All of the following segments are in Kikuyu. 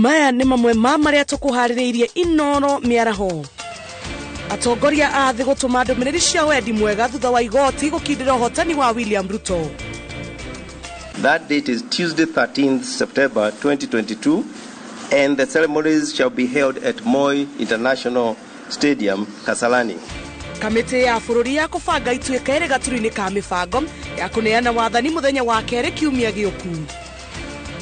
Maya nĩ mamwe ma marĩa tũkũharĩrĩirie Inoro mĩaraho. Atongoria a thĩ gũtũma ndũmĩrĩri cia wendi mwega thutha wa igoti gũkindĩra ũhotani wa William Ruto. That date is Tuesday, 13th September 2022, and the ceremonies shall be held at Moi International Stadium, Kasarani. Kamĩtĩ ya bũrũri ya kũbanga ituĩka ĩrĩ gaturu-inĩ ka mĩbango ya kũneana wathani mũthenya wa kerĩ kiumia gĩũku.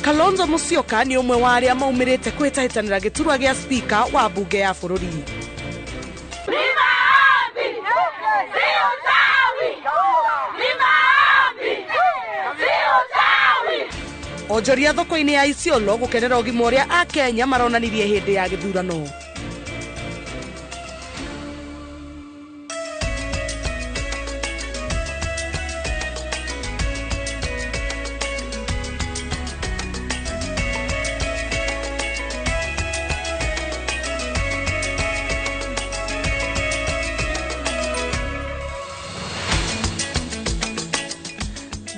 Kalonzo Musyoka nĩ ũmwe wa arĩa maumĩrĩte kwĩhĩtahĩtanĩra gĩturwa gĩa spika wa mbunge ya bũrũri. Onjoria thoko-inĩ ya Isiolo gũkenera ũgima ũrĩa Akenya maronanirie hĩndĩ ya gĩthurano.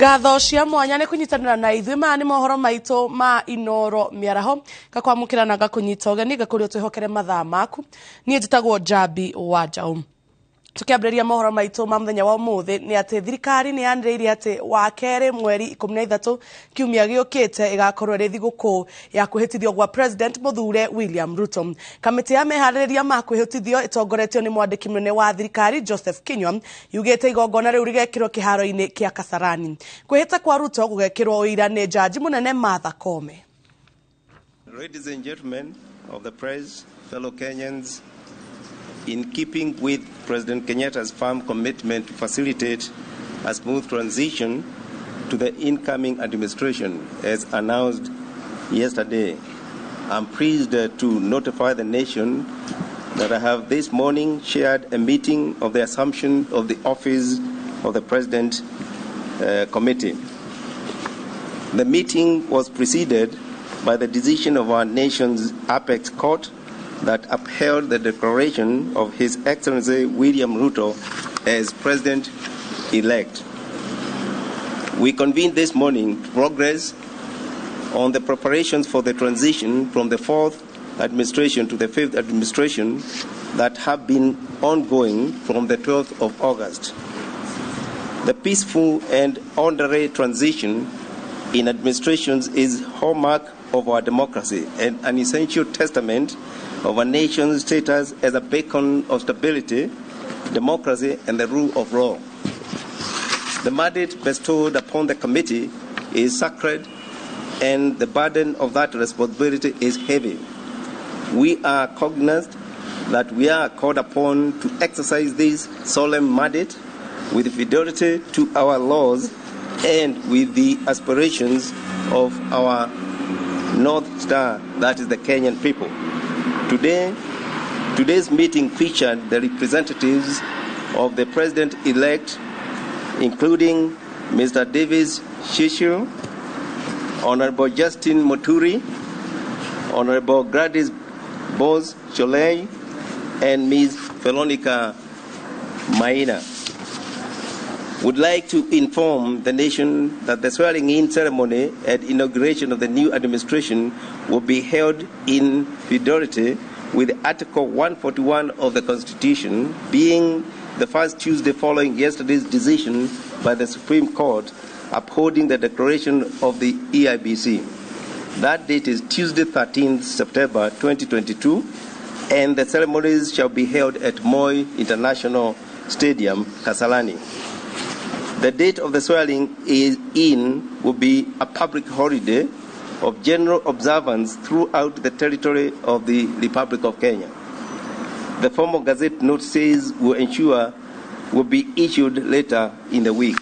Ngatho cia mwanya nĩ kũnyitanĩra na ithuĩ. Maya nĩ mohoro maitũ ma Inoro mĩaraho, ngakwamũkĩra na ngakũnyita ũgeni ngakũria twĩhokere mathaa maku. Niĩ njĩtagwo Njambi wa Njaũ. Tukiambĩrĩria mohoro maitũ ma mũthenya wa ũmũthĩ nĩ atĩ thirikari nĩ yanĩrĩire atĩ wa kerĩ mweri 13 kiumia gĩũkĩte ĩgakorwo ĩrĩ thigũkũ ya kwĩhĩtithio gwa President mũthure William Ruto. Kamĩtĩ ya meharĩrĩria ma kwĩhĩtithio ĩtongoretio nĩ mwandĩki mũnene wa thirikari Joseph Kinyua yugĩte igongona rĩu rĩgekĩrwo kĩharo-inĩ kĩa Kasarani. Kwĩhĩta kwa Ruto gũgekĩrwo ũira nĩ jaji mũnene Martha Koome. Ladies and gentlemen of the press, fellow Kenyans, in keeping with President Kenyatta's firm commitment to facilitate a smooth transition to the incoming administration, as announced yesterday, I'm pleased to notify the nation that I have this morning chaired a meeting of the assumption of the office of the President Committee. The meeting was preceded by the decision of our nation's apex court that upheld the declaration of His Excellency William Ruto as President-elect. We convened this morning to progress on the preparations for the transition from the fourth administration to the fifth administration that have been ongoing from the 12th of August. The peaceful and orderly transition in administrations is hallmark of our democracy and an essential testament of a nation's status as a beacon of stability, democracy, and the rule of law. The mandate bestowed upon the committee is sacred, and the burden of that responsibility is heavy. We are cognizant that we are called upon to exercise this solemn mandate with fidelity to our laws and with the aspirations of our North Star, that is the Kenyan people. Today's meeting featured the representatives of the President-elect, including Mr. Davis Shishu, Honorable Justin Muturi, Honorable Gladys Bose Shollei, and Ms. Veronica Maina. Would like to inform the nation that the swearing-in ceremony and inauguration of the new administration will be held in fidelity with Article 141 of the Constitution, being the first Tuesday following yesterday's decision by the Supreme Court upholding the declaration of the EIBC. That date is Tuesday, 13th September 2022, and the ceremonies shall be held at Moi International Stadium, Kasarani. The date of the swearing in will be a public holiday of general observance throughout the territory of the Republic of Kenya. The formal Gazette notices will ensure will be issued later in the week.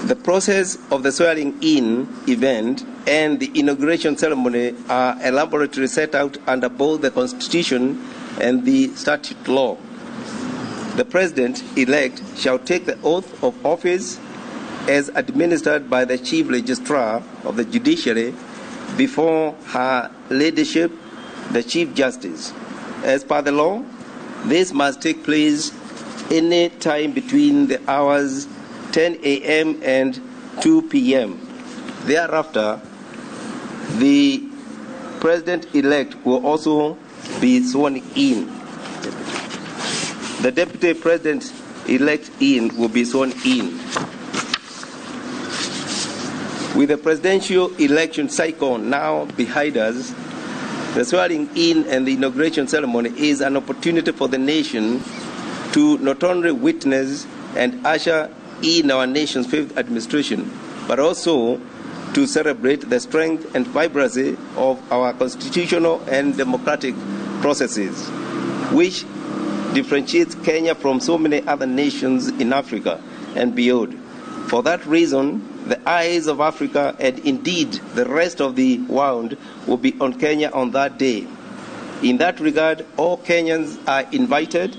The process of the swearing in event and the inauguration ceremony are elaborately set out under both the Constitution and the statute law. The President-elect shall take the oath of office as administered by the Chief Registrar of the Judiciary before her leadership, the Chief Justice. As per the law, this must take place any time between the hours 10 a.m. and 2 p.m. Thereafter, The president-elect will also be sworn in. The deputy president-elect in will be sworn in. With the presidential election cycle now behind us, the swearing in and the inauguration ceremony is an opportunity for the nation to not only witness and usher in our nation's fifth administration, but also to celebrate the strength and vibrancy of our constitutional and democratic processes, which differentiates Kenya from so many other nations in Africa and beyond. For that reason, the eyes of Africa and indeed the rest of the world will be on Kenya on that day. In that regard, all Kenyans are invited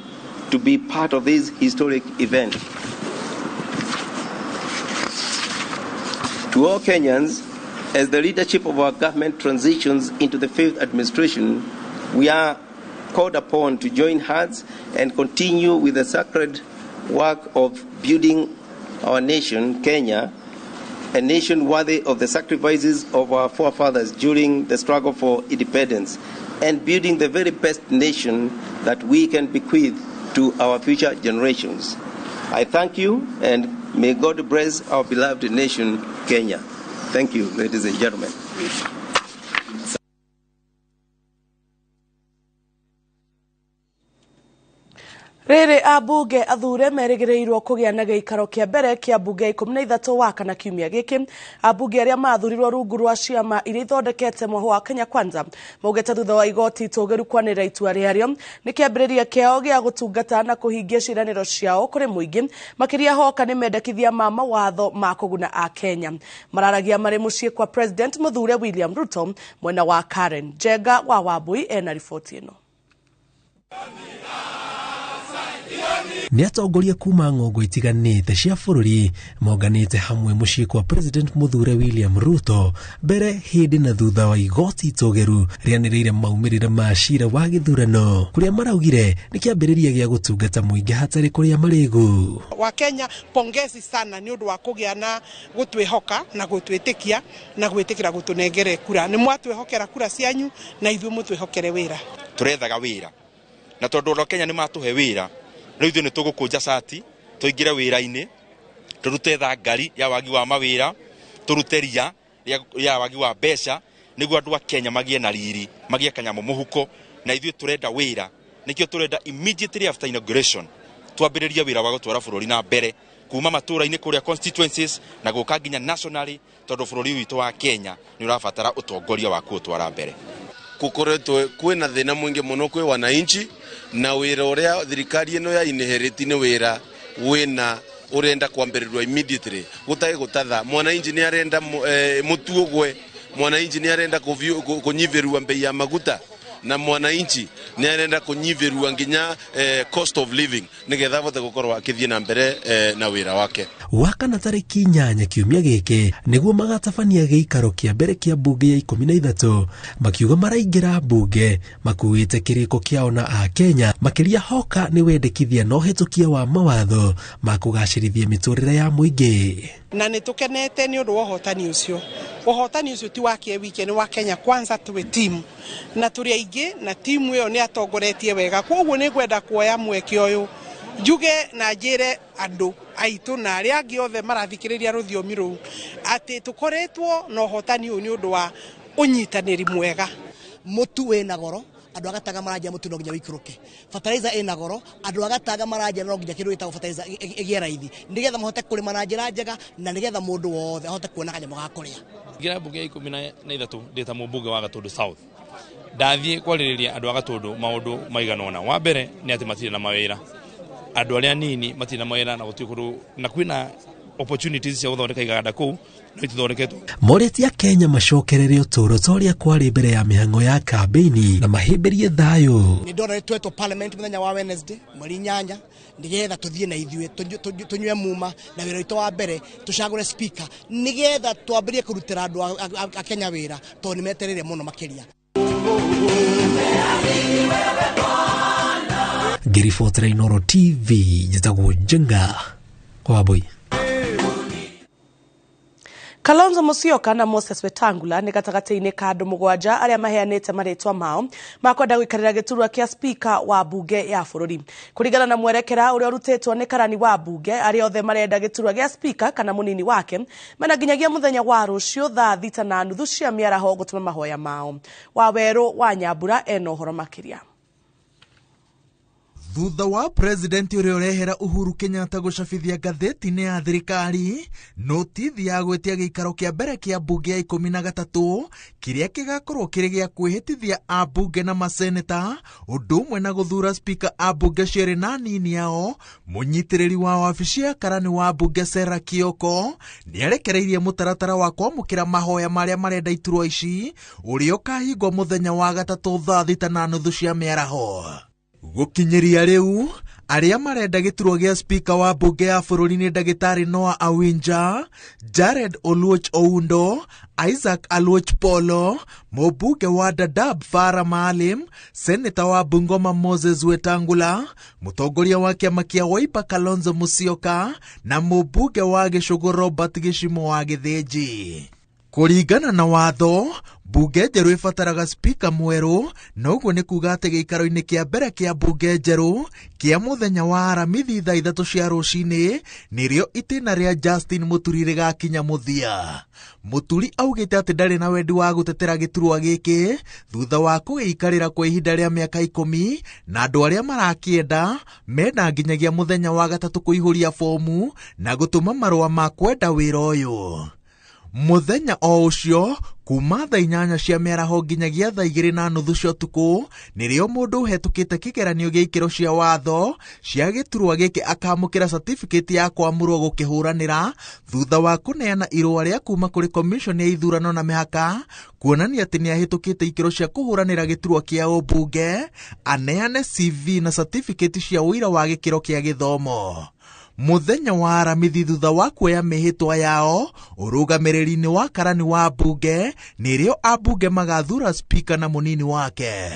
to be part of this historic event. To all Kenyans, as the leadership of our government transitions into the fifth administration, we are called upon to join hands and continue with the sacred work of building our nation, Kenya, a nation worthy of the sacrifices of our forefathers during the struggle for independence, and building the very best nation that we can bequeath to our future generations. I thank you, and may God bless our beloved nation, Kenya. Thank you, ladies and gentlemen. Rĩrĩ ambunge athure merĩgĩrĩirwo kũgĩa na gĩikaro kĩa mbere kĩa mbunge 13 wa kana kiumia gĩkĩ. Ambunge arĩa mathurirwo rungu rwa ciama iria ithondekete mwahũ wa Kenya Kwanza maugĩte thutha wa igoti itũgĩru kwanĩrĩra itua rĩarĩo nĩ kĩambĩrĩria kĩao gĩa gũtungata na kũhingia ciĩranĩro ciao kũrĩ mũingĩ, makĩria hoka nĩ mendekithia ma mawatho ma kũguna a Kenya. Mararagia marĩ mũciĩ kwa President mũthure William Ruto mwena wa Karen. Njenga wa Wambui ena riboti ĩno. Nĩ atongoria kuma ng'ongo itiganĩte cia bũrũri monganĩte hamwe mũciĩ kwa President mũthure William Ruto mbere, hĩndĩ na thutha wa igoti itũgĩru rĩanĩrĩire maumĩrĩra ma cira wa gĩthurano kũrĩa maraugire nĩ kĩambĩrĩria gĩa gũtungata mũingĩ hatarĩ kũrĩa marĩgu. Wakenya pongezi sana nĩ ũndũ wa kũgĩa na gũtwĩhoka na gũtwĩtĩkia na gwĩtĩkĩra gũtũnengere kura. Nĩ mwatwĩhokera kura cianyu na ithuĩ mũtwĩhokere wĩra. Tũrethaga wĩra na tondũ andũ a Kenya nĩ matũhe wĩra, rĩu ithuĩ nĩ tũgũkũnja cati tũingĩre wĩra-inĩ, tũrute thangari ya wagi wa mawĩra, tũrute ria ya wagi wa mbeca, nĩguo andũ a Kenya magĩe na riri, magĩe kanyamũ mũhuko, na ithuĩ tũrenda wĩra. Nĩkĩo tũrenda immediately after inauguration twambĩrĩrie wĩra wa gũtwara bũrũri na mbere kuma matũra-inĩ kũrĩa constituencies na gũka nginya nationally, tondũ bũrũri witũ wa Kenya nĩ ũrabatara ũtongoria wa kũũtwara mbere. Kukoretwo kwina thina mwingi muno kwi wananchi na wira uria thirikari ino ya inherit ni wira wina urenda kwambĩrĩrwo immediately gutari gutatha. Mwananchi ni arenda mutu ugwe, mwananchi ni arenda kunyivĩrua mbei ya maguta, na mwananchi ni arenda kunyivĩrua nginya cost of living nigetha avote gukorwo akithie na mbere na wira wake. Wakana tarĩki 8 kiumia gĩkĩ nĩguo magatabania gĩikaro kĩa mbere kĩa mbunge ya 13 makiuga maraingĩra mbunge makuĩte kĩrĩko kĩao na a Kenya, makĩria hoka nĩ wendekithia na ũhĩtũkia wa mawatho ma kũgacĩrithia mĩtũrĩre ya mũingĩ. Na nĩ tũkenete nĩ ũndũ wa ũhotani ũcio. Ũhotani ũcio ti wa wike, nĩ wa Kenya Kwanza twĩ timu na tũrĩ aingĩ, na timu ĩyo nĩ atongoretie wega. Koguo nĩ ngwenda kuoya mweke ũyũ njuge na njĩre andũ aitũ na arĩa angĩ othe marathikĩrĩria rũthiomi rũu atĩ tũkoretwo na ũhotani ũyũ nĩ ũndũ wa ũnyitanĩri mwega. Mũtu wĩna goro, andũ a Gatanga maranjia mũtu no nginya wĩikũrũke. Fertilizer ĩna goro, andũ a Gatanga maranjia no nginya kĩndũ gĩtagwo fertilizer ĩgĩe raithi nĩgetha mahote kũrĩma na njĩra njega na nĩgetha mũndũ wothe ahote kuona kanyamũ ga kũrĩa. Ngira mbunge ya 13 ndĩ ta mũmbunge wa Gatũndũ South, ndathiĩ kwarĩrĩria andũ a Gatũndũ maũndũ maigana ũna. Wa mbere nĩ atĩ matirĩ na mawĩra, andũ arĩa anini matirĩ na mawĩra na gũtirĩ kũndũ, na kwĩna opportunities cia gũthondeka iganda kũu no itithondeketwo. Morĩtie Kenya macokerere ũtũũro ta ũrĩa kwarĩ mbere ya mĩhang'o ya kambĩini na mahĩmbĩrie thayũ. Nĩ ndona nĩ twetwo parliament mũthenya wa Wednesday mweri 8 nĩgetha tũthiĩ na ithuĩ tũnyue muma na wĩra witũ wa mbere tũcagũre speaker nĩgetha twambĩrĩrie kũrutĩra andũ a Kenya wĩra tondũ nĩ metereire mũno makĩria. Ngĩribotera Inooro TV, njĩtagwo Njenga Wambui. Kalonzo Musyoka na Moses Wetangula nĩ gatagatĩ-inĩ ka andũ 7 arĩa maheanĩte marĩtwa mao makwenda gũikarĩra gĩturwa kĩa speaker wa bunge ya bũrũri. Kũringana na mwerekera ũrĩa ũrutĩtwo nĩ karani wa bunge, arĩa othe marenda gĩturwa gĩa speaker kana mũnini wake mena nginyagia mũthenya wa rũciũ thaa 6:30 cia mĩaraho gũtũma mahoya mao. Wawerũ wa Nyambura ena ũhoro makĩria. Thutha wa president ũrĩa ũrehera Uhuru Kenyatta gũcabithia ngathĩti-inĩ ya thirikari notithi ya gwĩtia gĩikaro kĩa mbere kĩa mbunge ya 13 kĩrĩa gĩgakorwo kĩrĩ gĩa kwĩhĩtithia ambunge na maseneta ũndũ ũmwe na gũthura speaker ambunge cierĩ na anini ao. Mũnyitĩrĩri wa wabici ya karani wa mbunge Sarah Kioko nĩarekereirie mũtaratara wa kwamũkĩra mahoya marĩa marenda iturwa ici ũrĩa ũkahingwo mũthenya wa gatatũ thaa 6:30 cia mĩaraho. Gũkinyĩria rĩu arĩa marenda gĩturwa gĩa speaker wa mbunge ya bũrũri nĩ ndagĩtarĩ Noah Awinja, Jared Oluoch Oundo, Isaac Aluoch Polo, mũmbunge wa Dadaab Farah Maalim, seneta wa Bungoma Moses Wetangula, mũtongoria wa kĩama kĩa Wiper Kalonzo Musyoka na mũmbunge wa Gĩcũgũ Robert Gĩcimo wa Gĩthĩnji. Kũringana na watho, mbunge njerũ ĩbataraga spika mwerũ, na ũguo nĩ kuga atĩ gĩikaro-inĩ kĩa mbere kĩa mbunge njerũ kĩa mũthenya wa Aramithi thaa 3 cia rũcinĩ nĩrĩo itĩna rĩa Justin Muturi rĩgakinya mũthia. Muturi augĩte atĩ ndarĩ na wendi wa gũtetera gĩturwa gĩkĩ thutha wa kũgĩikarĩra kwa ihinda rĩa mĩaka 10 na andũ arĩa marakĩenda menda nginyagia mũthenya wa gatatũ kũihũria fomu na gũtũma marũa ma kwenda wĩra ũyũ. Mũthenya o ũcio kuma thaa 8 cia mĩaraho nginyagia thaa 2:30 cia ũtukũ nĩrĩo mũndũ ũhetũkĩte kĩgeranio gĩa ikĩro cia watho cia gĩturwa gĩkĩ akamũkĩra certificate ya kwamũrwo gũkĩhũranĩra thutha wa kũneana irũa rĩa kuma kũrĩ commission ya ithurano na mĩhaka kuonania atĩ nĩahĩtũkĩte ikĩro cia kũhũranĩra gĩturwa kĩa ũmbunge, aneane CV na certificate cia ũira wa gĩkĩro kĩa gĩthomo. Mũthenya wa Aramithi thutha wa kuoya mĩhĩtwa yao ũrũgamĩrĩri-inĩ wa karani wa mbunge nĩrĩo ambunge magathura spika na mũnini wake.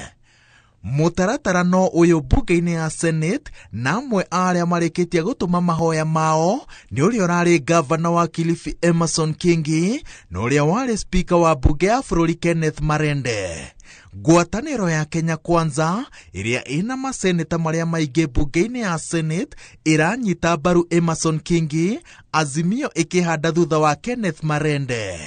Mũtaratara no ũyũ mbunge-inĩ ya Senate na amwe a arĩa marĩkĩtie gũtũma mahoya mao nĩ ũrĩa ũrarĩ gavana wa Kilifi Emerson Kingi na ũrĩa warĩ spika wa mbunge ya bũrũri Kenneth Marende. Ngwatanĩro ya Kenya Kwanza ĩrĩa ĩna maseneta marĩa maingĩ mbunge-inĩ ya Senate ĩranyita mbaru Emerson Kingi, Azimio ĩkĩhanda thutha wa Kenneth Marende.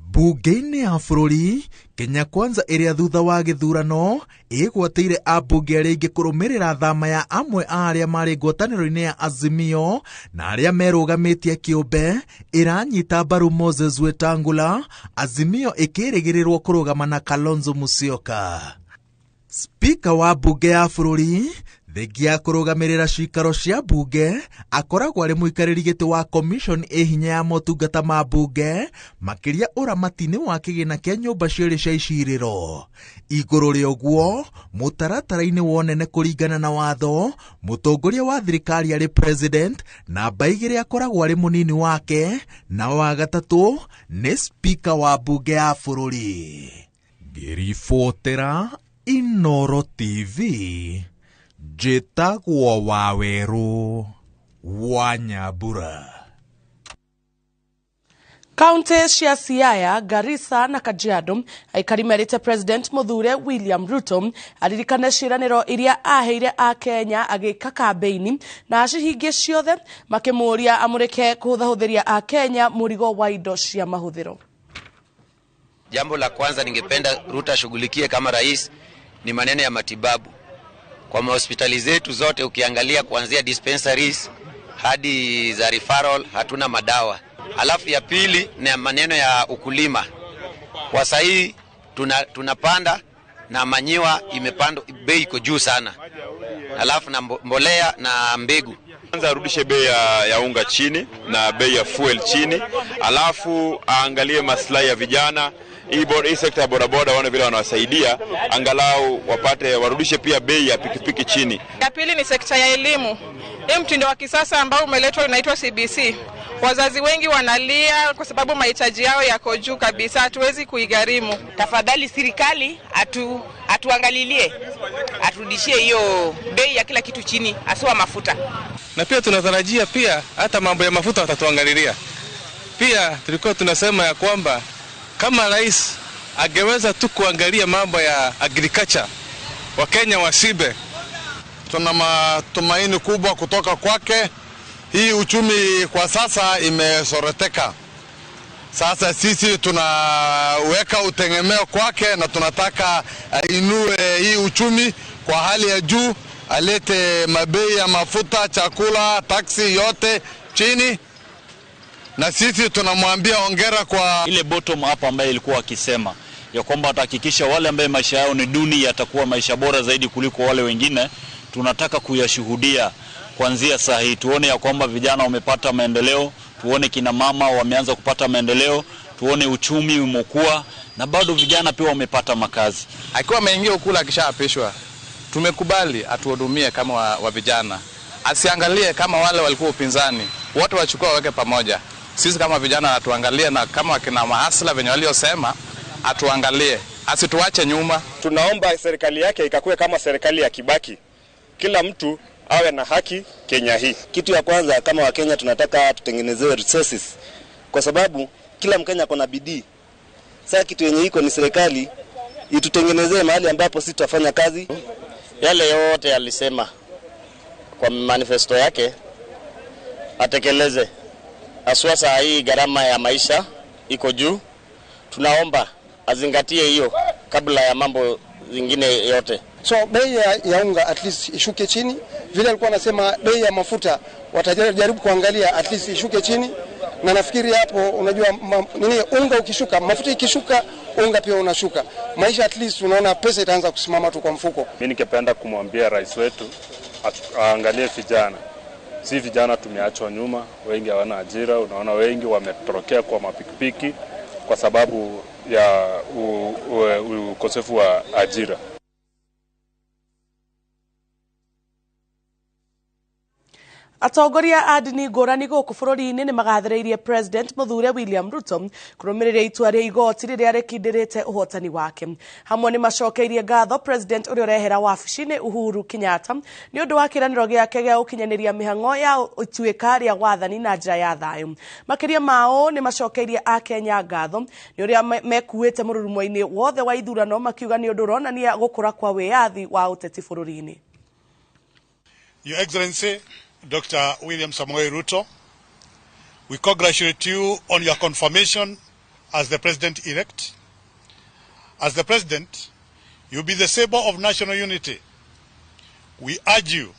Mbunge-inĩ ya bũrũri Kenya Kwanza ĩrĩa thutha wa gĩthurano ĩgwatĩire ambunge arĩa aingĩ kũrũmĩrĩra thama ya amwe a arĩa marĩ ngwatanĩro-inĩ ya Azimio na arĩa merũgamĩtie kĩũmbe ĩranyita mbaru Moses Wetangula, Azimio ĩkĩrĩgĩrĩrwo kũrũgama na Kalonzo Musyoka. Spika wa mbunge ya bũrũri thengia ya kũrũgamĩrĩra cikaro cia mbunge akoragwo arĩ mũikarĩri gĩtĩ wa commission ĩ hinya ya motungata ma mbunge makĩria ũramati-inĩ wa kĩgĩna kĩa nyũmba cierĩ cia icirĩro. Igũrũ rĩa ũguo mũtaratara-inĩ wa ũnene kũringana na watho mũtongoria wa thirikari arĩ president, namba 2 akoragwo arĩ mũnini wake na wa gatatũ nĩ spika wa mbunge ya bũrũri. Ngĩribotera Inoro TV njĩtagwo Wawerũ wa Nyambura. Kaunti cia Siaya, Garissa na Kajiado aikari merĩte President Muthure William Ruto aririkane ciĩranĩro iria aheire Akenya agĩka kambĩini na acihingie ciothe, makĩmũũria amũrĩke kũhũthahũthĩria Akenya mũrigo wa indo cia mahũthĩro. Jambo la kwanza ningependa Ruto ashughulikie kama rais ni maneno ya matibabu. Kwa mahospitali zetu zote ukiangalia kuanzia dispensaries hadi za referral hatuna madawa. Alafu ya pili ni maneno ya ukulima. Kwa sahii tunapanda na manyiwa imepandwa, bei iko juu sana. Alafu na mbolea na mbegu. Kwanza arudishe bei ya unga chini na bei ya fuel chini, alafu aangalie maslahi ya vijana. Hii sekta ya bodaboda waone vile wanawasaidia, angalau wapate, warudishe pia bei ya pikipiki chini. Ya pili ni sekta ya elimu. Hii mtindo wa kisasa ambao umeletwa unaitwa CBC. Wazazi wengi wanalia kwa sababu mahitaji yao yako juu kabisa, hatuwezi kuigharimu. Tafadhali serikali atuangalilie, aturudishie hiyo bei ya kila kitu chini, aswa mafuta. Na pia tunatarajia pia hata mambo ya mafuta watatuangalilia. Pia tulikuwa tunasema ya kwamba kama rais angeweza tu kuangalia mambo ya agriculture, Wakenya wasibe. Tuna matumaini kubwa kutoka kwake. Hii uchumi kwa sasa imesoroteka. Sasa sisi tunaweka utegemeo kwake na tunataka ainue hii uchumi kwa hali ya juu, alete mabei ya mafuta, chakula, taksi yote chini. Na sisi tunamwambia hongera kwa ile bottom up ambayo ilikuwa akisema ya kwamba atahakikisha wale ambao maisha yao ni duni yatakuwa maisha bora zaidi kuliko wale wengine. Tunataka kuyashuhudia kuanzia saa hii, tuone ya kwamba vijana wamepata maendeleo, tuone kina mama wameanza kupata maendeleo, tuone uchumi umekua na bado vijana pia wamepata makazi. Akiwa ameingia Ukulu akishaapishwa, tumekubali atuhudumie kama wa vijana, asiangalie kama wale walikuwa upinzani, wote wachukua waweke pamoja. Sisi kama vijana atuangalie, na kama kina mahasla venye waliosema atuangalie, asituache nyuma. Tunaomba serikali yake ikakue kama serikali ya Kibaki, kila mtu awe na haki Kenya hii. Kitu ya kwanza kama Wakenya tunataka tutengenezewe resources, kwa sababu kila Mkenya ako na bidii. Sasa kitu yenye iko ni serikali itutengenezee mahali ambapo sisi tutafanya kazi. Yale yote alisema kwa manifesto yake atekeleze. Haswa saa hii gharama ya maisha iko juu, tunaomba azingatie hiyo kabla ya mambo zingine yote. So bei ya unga at least ishuke chini. Vile alikuwa anasema bei ya mafuta watajaribu kuangalia at least ishuke chini, na nafikiri hapo unajua nini, unga ukishuka, mafuta ikishuka, unga pia unashuka. Maisha at least unaona pesa itaanza kusimama tu kwa mfuko. Mimi ningependa kumwambia rais wetu aangalie vijana. Si vijana tumeachwa nyuma, wengi hawana ajira, unaona wengi wametorokea kwa mapikipiki kwa sababu ya ukosefu wa ajira. Atongoria a ndini ngũrani gũkũ bũrũri-inĩ nĩ magathĩrĩirie President Mũthure William Ruto kũrũmĩrĩra itua rĩa igoti rĩrĩa rĩkindĩrĩte ũhotani wake. Hamwe nĩ macokeirie ngatho President ũrĩa ũrehera wabici-inĩ Uhuru Kenyatta nĩ ũndũ wa kĩĩranĩro gĩake gĩa gũkinyanĩria mĩhang'o ya ituĩka rĩa wathani na njĩra ya thayũ. Makĩria mao nĩ macokeirie Akenya ngatho nĩ ũrĩa mekuĩte mũrurumo-inĩ wothe wa ithurano, makiuga nĩ ũndũ ũronania gũkũra kwa wĩyathi wa ũteti bũrũri-inĩ. Your Excellency Dr. William Samoei Ruto, we congratulate you on your confirmation as the president-elect. As the president, you'll be the symbol of national unity. We urge you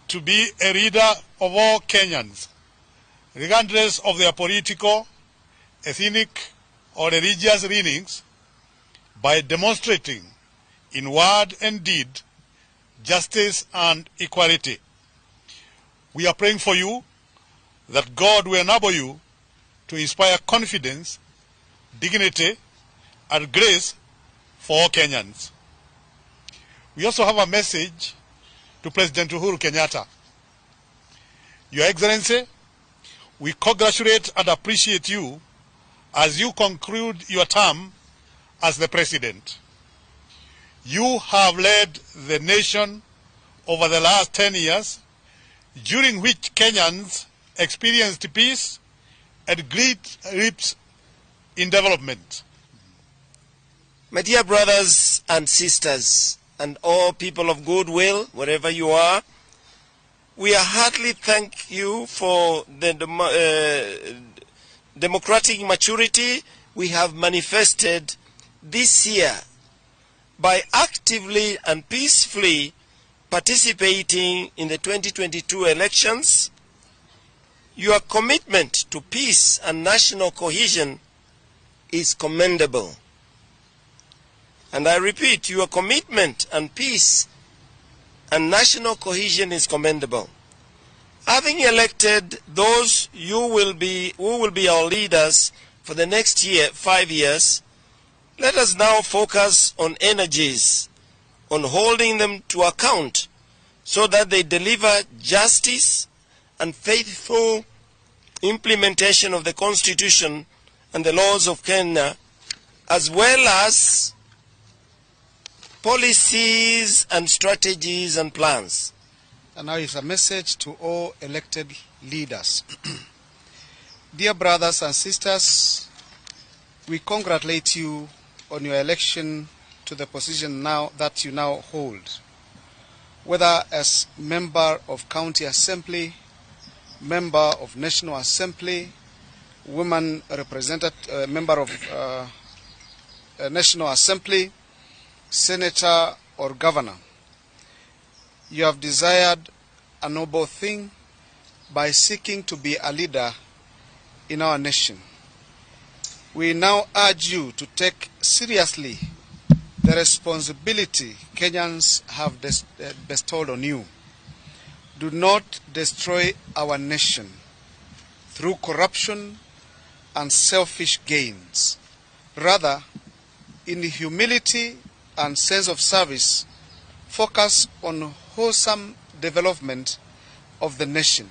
to be a leader of all Kenyans, regardless of their political, ethnic, or religious leanings, by demonstrating in word and deed justice and equality. We are praying for you that God will enable you to inspire confidence, dignity, and grace for all Kenyans. We also have a message to President Uhuru Kenyatta. Your Excellency, we congratulate and appreciate you as you conclude your term as the president. You have led the nation over the last 10 years, during which Kenyans experienced peace and great leaps in development. My dear brothers and sisters, and all people of goodwill, wherever you are, we heartily thank you for the democratic maturity we have manifested this year by actively and peacefully participating in the 2022 elections. Your commitment to peace and national cohesion is commendable. And I repeat, your commitment and peace and national cohesion is commendable. Having elected those who will be our leaders for the next year, 5 years, let us now focus on energies, on holding them to account so that they deliver justice and faithful implementation of the Constitution and the laws of Kenya, as well as policies and strategies and plans. And now is a message to all elected leaders. Dear brothers and sisters, we congratulate you on your election to the position now that you now hold, whether as member of County Assembly, member of National Assembly, woman representative, member of National Assembly, senator or governor. You have desired a noble thing by seeking to be a leader in our nation. We now urge you to take seriously the responsibility Kenyans have bestowed on you. Do not destroy our nation through corruption and selfish gains. Rather, in humility and sense of service, focus on wholesome development of the nation.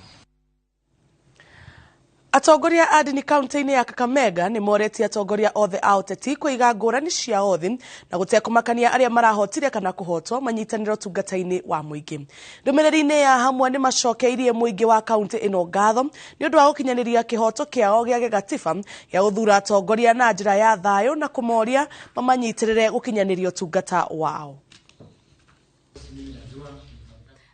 Atongoria a ndini kaunti-inĩ ya Kakamega nĩ moretie atongoria othe a ũteti kũiga ngũrani ciao thĩ na gũtekũmakania arĩa marahotire kana kũhotwo manyitanĩre ũtungata-inĩ wa mũingĩ. Ndũmĩrĩri-inĩ ya hamwe nĩ macokeirie mũingĩ wa kaunti ĩno ngatho nĩ ũndũ wa gũkinyanĩria kĩhoto kĩao gĩa gĩgatiba gĩa gũthuura atongoria na njĩra ya thayũ na kũmoria mamanyitĩrĩre gũkinyanĩria ũtungata wao.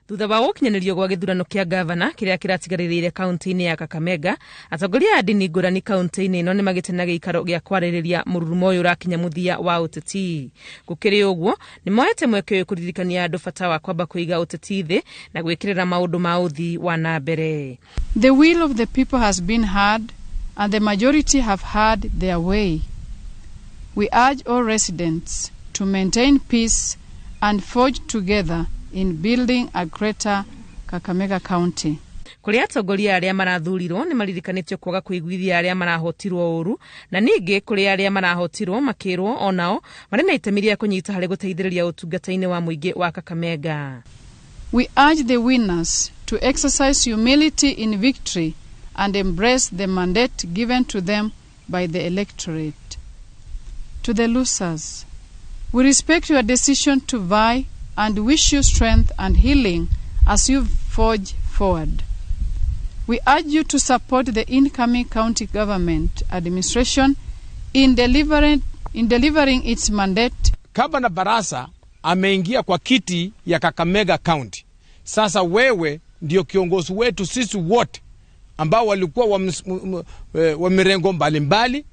Thutha wa gũkinyanĩrio gwa gĩthurano kĩa gavana kĩrĩa kĩratigarĩrĩire kaunti-inĩ ya Kakamega, atongoria a ndini ngũrani kaunti-inĩ ĩno nĩmagĩte na gĩikaro gĩa kwarĩrĩria mũrurumo ũyũ ũrakinya mũthia wa ũteti. Gũkĩrĩ ũguo, nĩmoete mweke ũyũ kũririkania andũ bata wa kwamba kũiga ũteti thĩ na gwĩkĩrĩra maũndũ ma ũthii wa na mbere. The will of the people has been heard and the majority have had their way. We urge all residents to maintain peace and forge together in building a greater Kakamega County. Kũrĩ atongoria arĩa marathurirwo nĩ maririkanĩtio kwaga kũiguithia arĩa marahotirwo ũru, na ningĩ kũrĩ arĩa marahotirwo makĩrwo onao marĩ na itemi rĩa kũnyita harĩ gũteithĩrĩria ũtungata-inĩ wa mũingĩ wa Kakamega. We urge the winners to exercise humility in victory and embrace the mandate given to them by the electorate. To the losers, we respect your decision to vie and wish you strength and healing as you forge forward. We urge you to support the incoming county government administration in delivering its mandate. Gavana Barasa ameingia kwa kiti ya Kakamega County. Sasa wewe ndio kiongozi wetu sisi wote ambao walikuwa wa mirengo mbalimbali.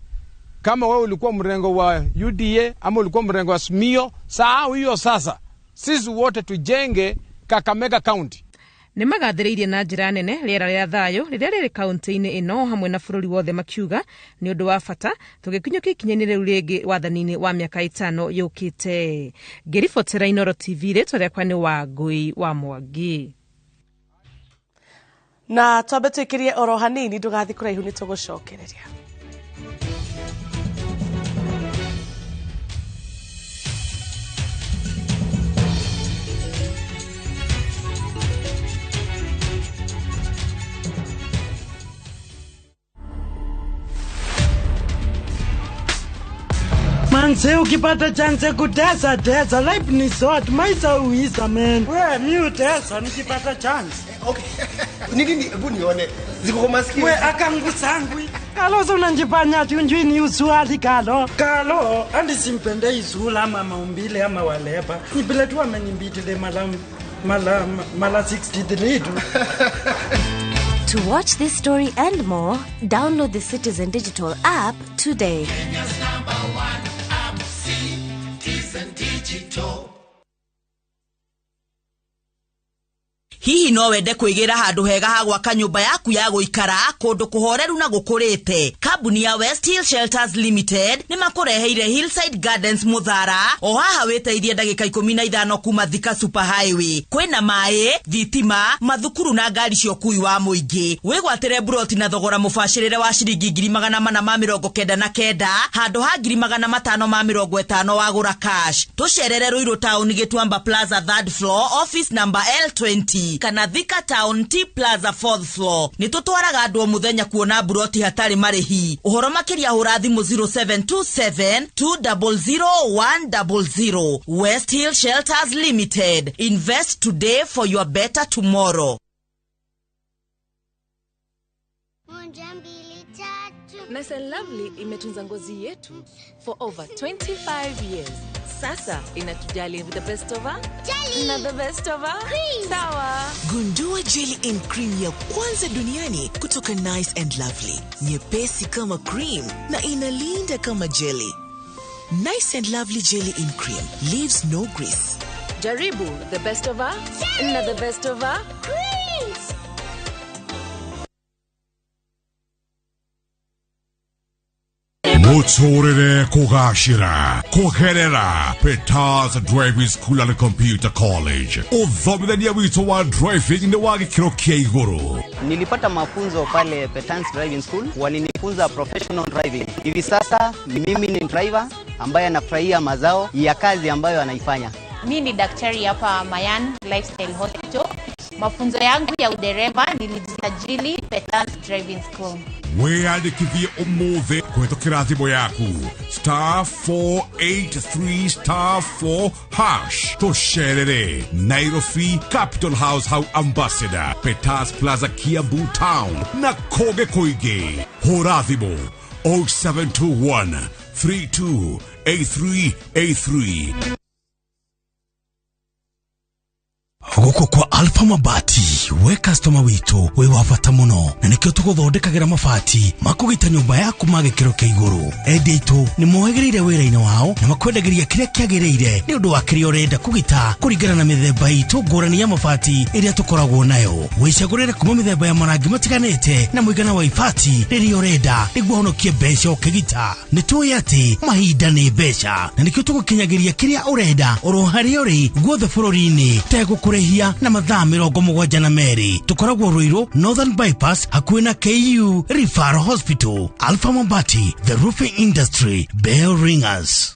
Kama wewe ulikuwa mrengo wa UDA ama ulikuwa mrengo wa SMIO, sahau hiyo sasa. Sisi wote tujenge Kakamega County. Nĩ magathĩrĩirie na njĩra nene rĩera rĩa thayũ rĩrĩa rĩrĩ kaunti-inĩ ĩno hamwe na bũrũri wothe makiuga nĩ ũndũ wa bata tũgĩkinyũkia ikinya-inĩ rĩu rĩngĩ wathani-inĩ wa mĩaka 5 yũkĩte. Ngĩribotera Inooro TV, rĩtwa rĩakwa nĩ Wangũi wa Mwangi. Na twambe twĩkĩrie oro hanini, ndũgathiĩ kũraihu nĩ tũgũcokereria. Manze ukipata chance kutesa tesa, life ni short, maisha uisa man. We mi utesa nikipata chance. Okay. Nini hebu nione ziko kwa masikio. We akangu sangwi. Kalo so unanjifanya tunjui ni uswali kalo. Kalo andi simpende izula ama maumbile ama walepa. Ni bila tu amenimbitile mala mala 63 tu. To watch this story and more, download the Citizen Digital app today. Kenya's number one app, Citizen Digital. Hihi no wende kwĩgĩra handũ hega ha gwaka nyũmba yaku ya gũikara kũndũ kũhoreru na gũkũrĩte. Kambuni ya West Hill Shelters Limited nĩ makũreheire Hillside Gardens Muthara o haha wĩteithie ndagĩka 15 kuma Thika Super Highway. Kwĩna maĩ, thitima, mathukuru na ngari cia ũkui wa mũingĩ. Wĩgwatĩre buroti na thogora mũbacĩrĩre wa ciringi 499 handũ ha 550 wagũra cash. Tũcerere Ruiru Town Gĩtuamba Plaza 3rd floor office number L20 kana Thika Town T Plaza 4th floor. Nĩ tũtwaraga andũ o mũthenya kuona buroti hatarĩ marĩhi. Ũhoro makĩria hũra thimũ 0727 200 100. West Hill Shelters Limited. Invest today for your better tomorrow. Moja, mbili, tatu. Nice and Lovely imetunza ngozi yetu for over 25 years. Sasa inatujali with the best of jelly na the best of cream. Sawa. Gundua jelly and cream ya kwanza duniani kutoka Nice and Lovely. Nyepesi kama cream na inalinda kama jelly. Nice and Lovely jelly in cream leaves no grease. Jaribu the best of jelly na the best of creams. Muturire kugashira kugerera Petars Driving School and Computer College. Uthomithania witũ wa driving ni wa gĩkĩro kĩa igũrũ. Nilipata mafunzo pale Petans Driving School, walinifunza professional driving. Hivi sasa mimi ni driver ambaye anafurahia mazao ya kazi ambayo anaifanya. Mimi ni daktari hapa Mayan Lifestyle Hospital. Mafunzo yangu ya udereva nilijisajili Petans Driving School. Wĩyandĩkithie ũmũthĩ kũhĩtũkĩra thimũ yaku *483 *4# tũcerere Nairobi Capital House hau Ambassador Peters Plaza Kiambu Town na kũngĩ kũingĩ. Hũra thimũ 0721 328383. Guku kwa Alpha Mabati we customer witu we wa bata muno na nikio tuguthondekagira mabati makugita nyumba yaku ma gikiro kia iguru. Endia itu ni mohegereire wira-ini wao na makwendagiria kiria kiagiriire ni undu wa kiria urenda kugita kuringana na mithemba itu ngurani ya mabati iria tukoragwo nayo. Wicagurire kuma mithemba ya marangi matiganite na muigana wa ibati riria urenda niguo honokie mbeca ukigita. Ni tui ati mahinda ni mbeca na nikio tugukinyagiria kiria urenda oro haria uri guothe bururi-ini tegũkũrĩhia na mathaa 72. Tukoragwo Ruiru Northern Bypass hakuhĩ na KU Referral Hospital. Alpha Mabati, the roofing industry bell ringers.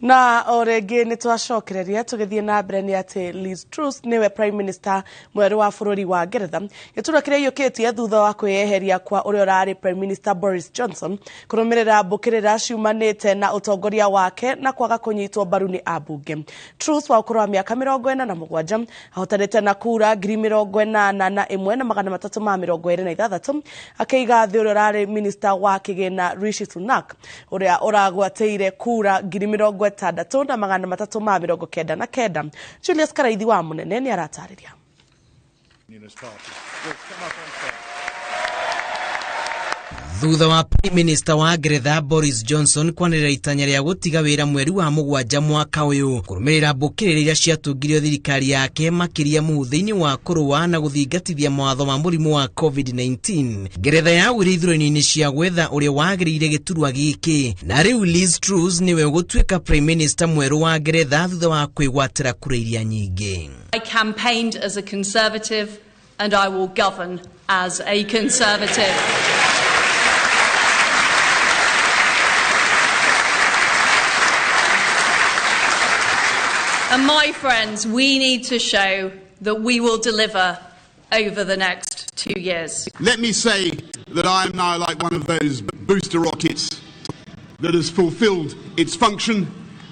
Na o rĩngĩ nĩ twacokereria tũgĩthiĩ na mbere nĩ atĩ Liz Truss nĩwe Prime Minister mwerũ wa bũrũri wa Ngeretha. Gĩturwa kĩrĩa aiyũkĩtie thutha wa kwĩyeheria kwa ũrĩa ũrarĩ Prime Minister Boris Johnson kũrũmĩrĩra mbũkĩrĩra ciumanĩte na ũtongoria wake na kwaga kũnyitwo mbaru nĩ ambunge. Truss wa ũkũrũ wa mĩaka 47 ahotanĩte na kura 81,326 akĩiga thĩ ũrĩa ũrarĩ Minister wa kĩgĩna Rishi Sunak ũrĩa ũragwatĩire kura 63,399. Julius Karaithi wa Munene nĩ aratarĩria. Thutha wa Prime Minister wa Ngeretha Boris Johnson kwanĩrĩra itanya rĩa gũtiga wĩra mweri wa mũgwanja mwaka ũyũ kũrũmĩrĩra mbũkĩrĩra iria ciatungirio thirikari yake makĩria mũhũthĩ-inĩ wa kũrũa na gũthingatithia mawatho ma mũrimũ wa COVID-19. Ngeretha yagũire ithurano-inĩ cia gwetha ũrĩa wagĩrĩire gĩturwa gĩkĩ na rĩu Liz Truss nĩwe ũgũtuĩka Prime Minister mwerũ wa Ngeretha thutha wa kwĩgwatĩra kura iria nyingĩ. I campaigned as a Conservative and I will govern as a Conservative. And my friends, we need to show that we will deliver over the next 2 years. Let me say that I am now like one of those booster rockets that has fulfilled its function,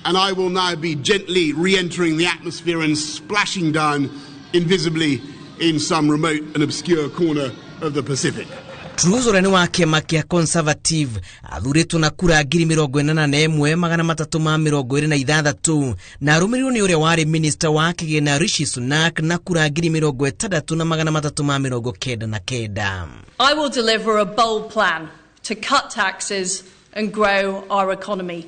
and I will now be gently re-entering the atmosphere and splashing down invisibly in some remote and obscure corner of the Pacific. Truss ũrĩa nĩ wa kĩama kĩa Conservative athurĩtwo na kura 81,326 na arũmĩrĩirwo nĩ ũrĩa warĩ Minister wa kĩgĩna Rishi Sunak na kura 60,399. I will deliver a bold plan to cut taxes and grow our economy.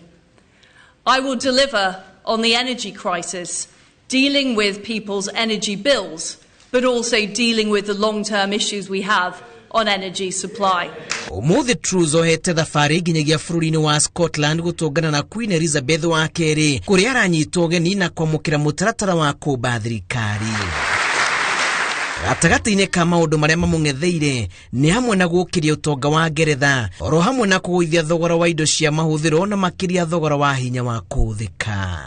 I will deliver on the energy crisis, dealing with people's energy bills, but also dealing with the long-term issues we have on energy supply. Umuthi Truss ohete thabarĩ nginyagia bũrũri-inĩ wa Scotland gũtũngana na Queen Elizabeth wa kerĩ kũrĩa aranyitwo ũgeni na kwamũkĩra mũtaratara wa kũmba thirikari. Gatagatĩ-inĩ ka maũndũ marĩa mamũng'etheire nĩ hamwe na gũkĩria ũtonga wa Ngeretha oro hamwe na kũgũithia thogora wa indo cia mahũthĩro na makĩria thogora wa hinya wa kũhũthĩka.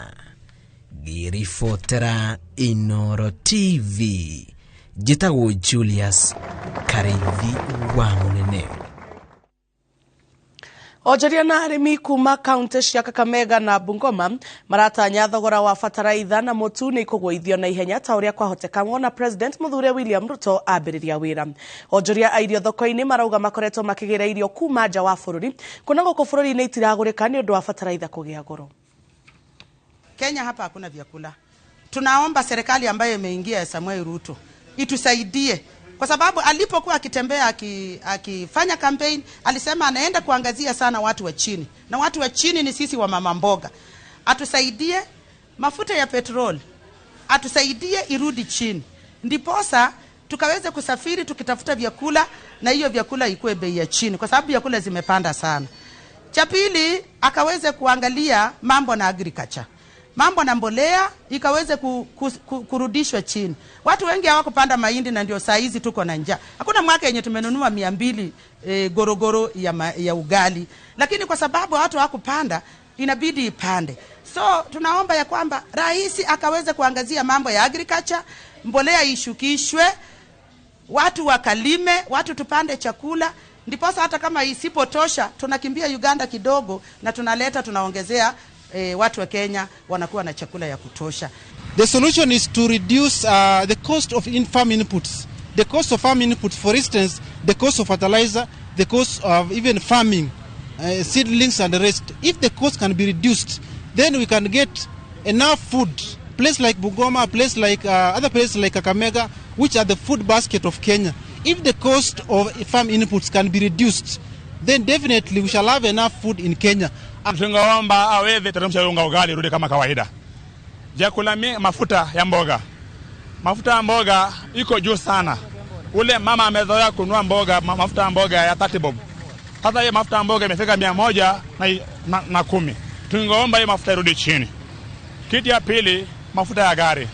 Ngĩribotera Inooro TV, njĩtagwo Julius Karaithi wa Munene. Onjoria na arĩmi kuma kaunti cia Kakamega na Bungoma maratanya thogora wa bataraitha na mũtu nĩ ikũgũithio na ihenya ta ũrĩa kwahoteka wona President Mũthure William Ruto ambĩrĩria wĩra. Onjoria a irio thoko-inĩ marauga makoretwo makĩgĩra irio kuma nja wa bũrũri kuona gũkũ bũrũri-inĩ itiragũrĩka nĩ ũndũ wa bataraitha kũgĩa goro. Kenya hapa hakuna vyakula. Tunaomba serikali ambayo imeingia ya Samuel Ruto itusaidie, kwa sababu alipokuwa akitembea akifanya campaign alisema anaenda kuangazia sana watu wa chini, na watu wa chini ni sisi wa mama mboga. Atusaidie mafuta ya petroli, atusaidie irudi chini, ndiposa tukaweze kusafiri tukitafuta vyakula, na hiyo vyakula ikuwe bei ya chini, kwa sababu vyakula zimepanda sana. Cha pili, akaweze kuangalia mambo na agriculture, mambo na mbolea ikaweze kurudishwa chini. Watu wengi hawakupanda mahindi na ndio saa hizi tuko na njaa. Hakuna mwaka yenye tumenunua 200 gorogoro ya ugali, lakini kwa sababu watu hawakupanda inabidi ipande. So tunaomba ya kwamba rais akaweze kuangazia mambo ya agriculture, mbolea ishukishwe, watu wakalime, watu tupande chakula, ndiposa hata kama isipotosha tunakimbia Uganda kidogo na tunaleta, tunaongezea watu wa Kenya wanakuwa na chakula ya kutosha. The solution is to reduce the cost of farm inputs. The cost of farm inputs, for instance, the cost of fertilizer, the cost of even farming, seedlings and the rest. If the cost can be reduced, then we can get enough food. Place like Bungoma, place like other places like Kakamega, which are the food basket of Kenya. If the cost of farm inputs can be reduced, then definitely we shall have enough food in Kenya. Tungeomba aweze teremsha unga ugali rudi kama kawaida. Vyakula mafuta ya mboga. Mafuta ya mboga iko juu sana. Ule mama amezoea kununua mboga, mafuta ya mboga ya 30 bob. Sasa hiyo mafuta ya mboga imefika 110. Tungeomba hiyo mafuta irudi chini. Kitu ya pili, mafuta ya gari.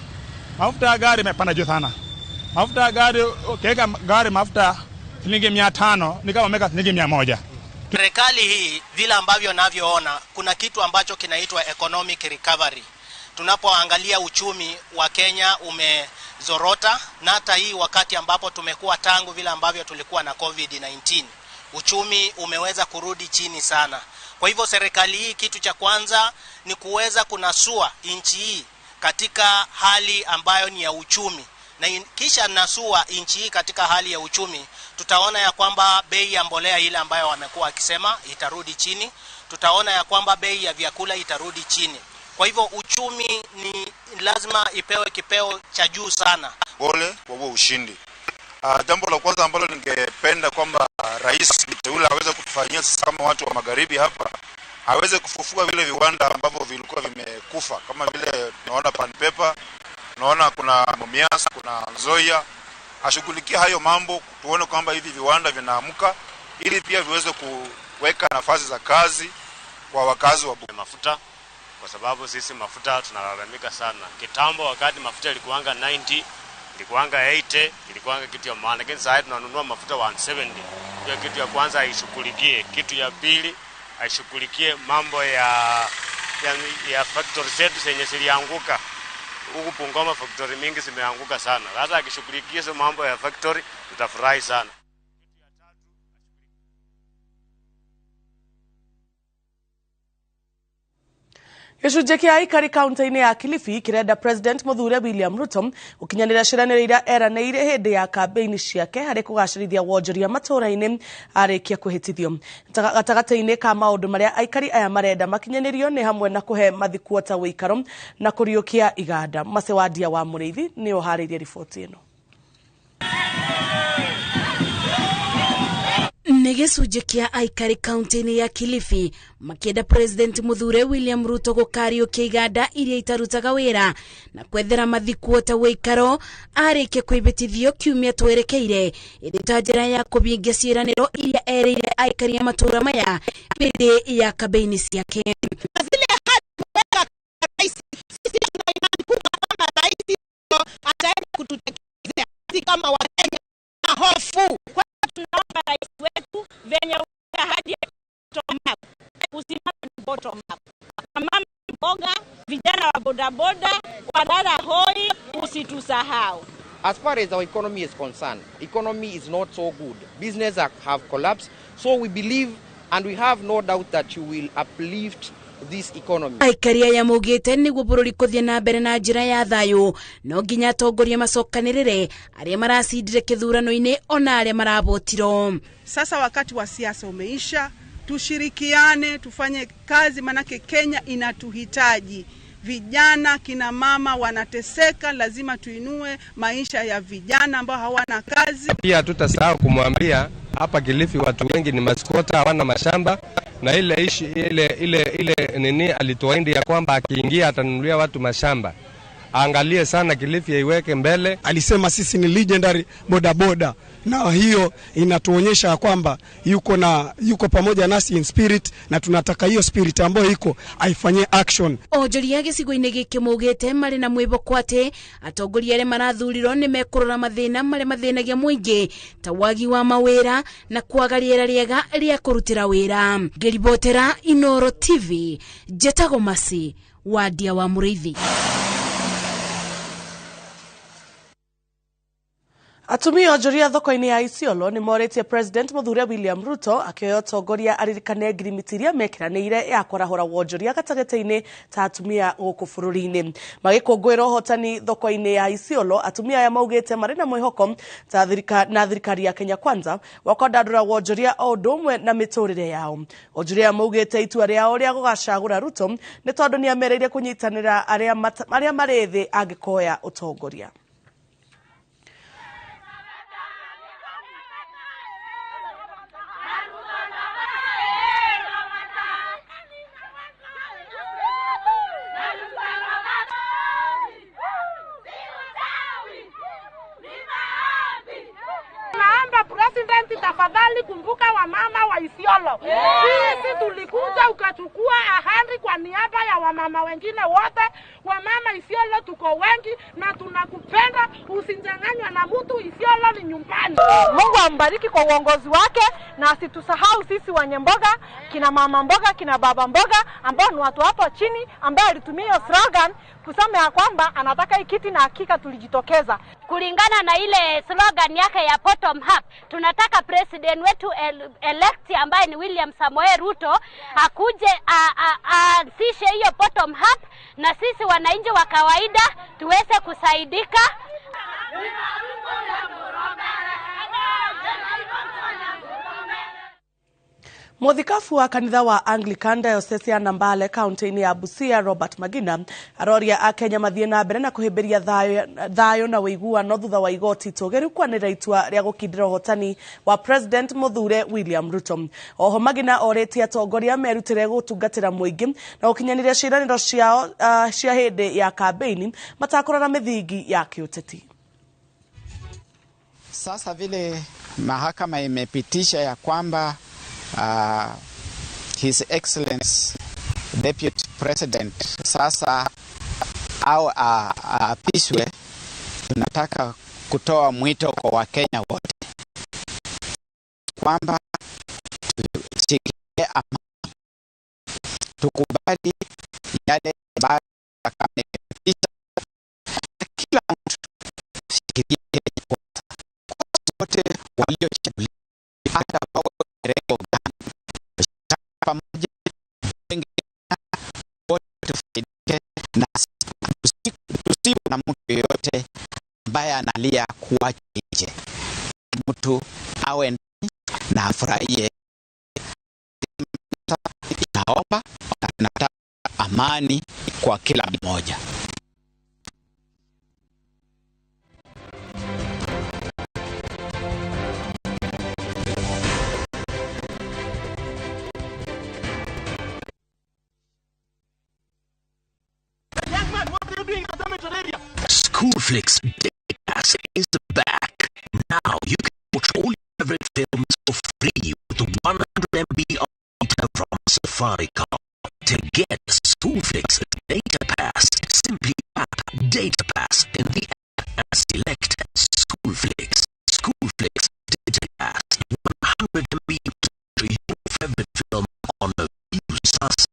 Mafuta ya gari imepanda juu sana. Mafuta ya gari, ukiweka gari mafuta shilingi 500 ni kama umeweka shilingi 100. Serikali hii vile ambavyo navyoona, kuna kitu ambacho kinaitwa economic recovery. Tunapoangalia uchumi wa Kenya umezorota, na hata hii wakati ambapo tumekuwa tangu vile ambavyo tulikuwa na COVID-19, uchumi umeweza kurudi chini sana. Kwa hivyo serikali hii kitu cha kwanza ni kuweza kunasua nchi hii katika hali ambayo ni ya uchumi. Na kisha nasua nchi hii katika hali ya uchumi, tutaona ya kwamba bei ya mbolea ile ambayo wamekuwa wakisema itarudi chini, tutaona ya kwamba bei ya vyakula itarudi chini. Kwa hivyo uchumi ni lazima ipewe kipeo cha juu sana. Pole kwa huo ushindi. Jambo la kwanza ambalo ningependa kwamba rais mteule aweze kutufanyia sisi kama watu wa magharibi hapa, aweze kufufua vile viwanda ambavyo vilikuwa vimekufa, kama vile tunaona Pan Paper, tunaona kuna Mumias, kuna Nzoia. Ashughulikie hayo mambo, tuone kwamba hivi viwanda vinaamka ili pia viweze kuweka nafasi za kazi kwa wakazi wa mafuta, kwa sababu sisi mafuta tunalalamika sana. Kitambo wakati mafuta ilikuanga 90, ilikuanga 80, ilikuanga kitu ya maana, lakini sasa tunanunua mafuta 170. Hiyo kitu ya kwanza aishughulikie, kitu ya pili aishughulikie mambo ya factory zetu zenye zilianguka. Huku Bungoma factory mingi zimeanguka sana. Sasa akishughulikia hizo mambo ya factory tutafurahi sana. Gĩcunjĩ kĩa aikari kaunti-inĩ ya Kilifi kĩrenda President Mũthure William Ruto gũkinyanĩra ciĩranĩro iria eranĩire hĩndĩ ya kambĩini ciake harĩ kũgacĩrithia wonjoria matũũra-inĩ arĩkia kwĩhĩtithio. Gatagatĩ-inĩ ka maũndũ marĩa aikari aya marenda makinyanĩrio nĩ hamwe na kũhe mathikuota ũikaro na kũriũkia iganda. Macewandia wa Mũrĩithi nĩ ũharĩirie riboti ĩno. Nĩ gĩcunjĩ kĩa aikari kaunti-inĩ ya Kilifi makĩenda President Mũthure William Ruto gũkariũkia iganda iria itarutaga wĩra na kwethera mathikuota ũikaro arĩkia kwĩhĩtithio kiumia twerekeire ĩrĩ ta njĩra ya kũhingia ciĩranĩro iria erĩire aikari a matũũra maya hĩndĩ ya kambĩini ciake. Zile ahadi kuweka rais, sisi tuna imani kubwa kama rais ataenda kututekelezea sisi kama Wakenya na hofu. Kwa tunaomba rais wetu venye ahadi ya bottom up, usimame bottom up. Mama mboga, vijana wa bodaboda, wadada hoi, usitusahau. As far as our economy is concerned, economy is not so good. Business have collapsed. So we believe And we have no doubt that you will uplift this economy. Aikari aya maugĩte nĩguo bũrũri kũthiĩ na mbere na njĩra ya thayũ no nginya atongoria macokanĩrĩre arĩa maracindire kĩthurano-inĩ ona arĩa maravotirwo. Sasa wakati wa siasa umeisha, tushirikiane, tufanye kazi, manake Kenya inatuhitaji. Vijana, kina mama wanateseka, lazima tuinue maisha ya vijana ambao hawana kazi. Pia tutasahau kumwambia hapa Kilifi watu wengi ni maskota, hawana mashamba, na ile ishi, ile ile ile nini alituahidi ya kwamba akiingia atanunulia watu mashamba. Angalie sana Kilifi aiweke mbele. Alisema sisi ni legendary bodaboda, na hiyo inatuonyesha kwamba yuko pamoja nasi in spirit, na tunataka hiyo spirit ambayo iko aifanyie action. Onjoria gĩcigo-inĩ gĩkĩ maugĩte marĩ na mwĩhoko atĩ atongoria arĩa marathurirwo nĩ mekũrora mathĩna marĩa mathĩnagia mũingĩ ta wagi wa mawĩra na kwaga rĩera rĩega rĩa kũrutĩra wĩra. Ngĩribotera Inooro TV, njetagwo Masi Wadia wa Mũrĩithi. Atumia onjoria thoko-inĩ ya Isiolo nĩ morĩtie President Mũthure William Ruto akĩoya ũtongoria aririkane ngirimiti iria mekĩranĩire ya kwarahũra wonjoria gatagatĩ-inĩ ta atumia gũkũ bũrũri-inĩ. Magĩkũngũĩra ũhotani thoko-inĩ ya Isiolo, atumia aya maugĩte marĩ na mwĩhoko ta na thirikari ya Kenya Kwanza wa kwandandũra wonjoria o ũndũ ũmwe na mĩtũrĩre yao. Onjoria aya maugĩte itua rĩao rĩa gũgacagũra Ruto nĩ tondũ nĩamereire kũnyitanĩra arĩa marĩ thĩ angĩkoya ũtongoria. President, tafadhali kumbuka wamama wa Isiolo. Sisi tulikuja ukachukua ahadi kwa niaba ya wamama wengine wote. Wamama Isiolo tuko wengi na tunakupenda, usinyang'anywe na mtu. Isiolo ni nyumbani. Mungu ambariki kwa uongozi wake na asitusahau sisi wenye mboga, kina mama mboga, kina baba mboga ambao ni watu hapo chini ambao alitumia hiyo slogan kusema ya kwamba anataka hii kiti, na hakika tulijitokeza. Kulingana na ile slogan yake ya bottom up, tunataka president wetu elect ambaye ni William Samoei Ruto akuje aanzishe hiyo bottom up, na sisi wananchi wa kawaida tuweze kusaidika. Muthikabu wa kanitha wa Anglican Diocese ya Nambale kaunti-inĩ ya Busia Robert Magina aroria akenya mathiĩ na mbere na kũhĩmbĩria thayũ na ũiguano thutha wa igoti itũgĩru kwanĩrĩra itua rĩa gũkindĩra ũhotani wa President Mũthure William Ruto. Oho Magina orĩtie atongoria merutĩre gũtungatĩra mũingĩ na gũkinyanĩria ciĩranĩro ciao cia hĩndĩ ya kambĩini matakũrora mĩthingi ya kĩũteti. Sasa vile mahakama imepitisha ya kwamba His Excellency Deputy President sasa au aapishwe, tunataka kutoa mwito kwa Wakenya wote kwamba tushikilie amani, tukubali yale ambayo yamepitisha, kila mtu shikilie Kenya kwanza, wote waliochaguliwa hata pamoja wote tufaidike, na tusiwe na mtu yeyote ambaye analia kuacha nje. Mtu awe ndani na afurahie. Naomba na tunataka amani kwa kila mmoja. Schoolflix Data Pass is back. Now you can watch all your favorite films for free with 100 MB of data from Safaricom. To get Schoolflix Data Pass, simply tap Data Pass in the app and select Schoolflix. Schoolflix Data Pass, 100 MB to your favorite film on a Viusasa.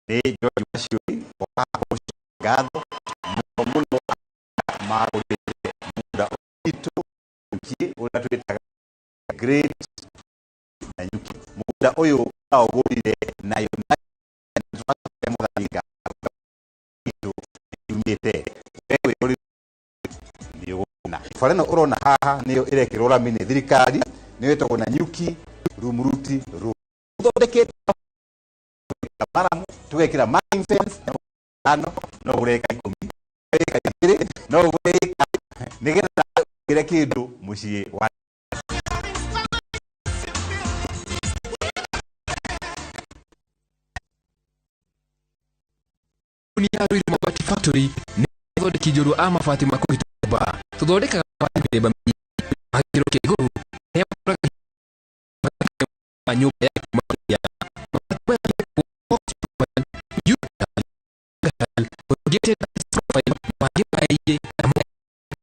Nĩ George Waciuri wa ngatho mũno mũno magũrĩte muda witũ Nanyuki ũrĩa twĩtaga Great Nanyuki. Mũgũnda ũyũ ũraũgũrire nayo mũthaninga yumĩte we wĩ nĩ ũgũkena. Bara ĩno ũrona haha nĩyo ĩrekĩrwo rami nĩ thirikari, nĩyo ĩtagwo Nanyuki Rumuruti Road. Thondekete maramu, tũgekĩra marking fence ano, no ũgũre ĩka 10, ĩka 2, no ũgũre ĩka nĩgetha ũgĩre kĩndũ mũciĩ wa. Kambuni ya Ruiru Mabati Factory nĩ athondeki njorua a mabati ma kũgita nyũmba. Tũthondekaga mabati mĩthemba mĩingĩ ma gĩkĩro kĩa igũrũ marĩa matũraga ma nyũmba yaku makĩria. Mabati maya metagwo box profile, U-tile, corrugated profile, mangĩ maingĩ na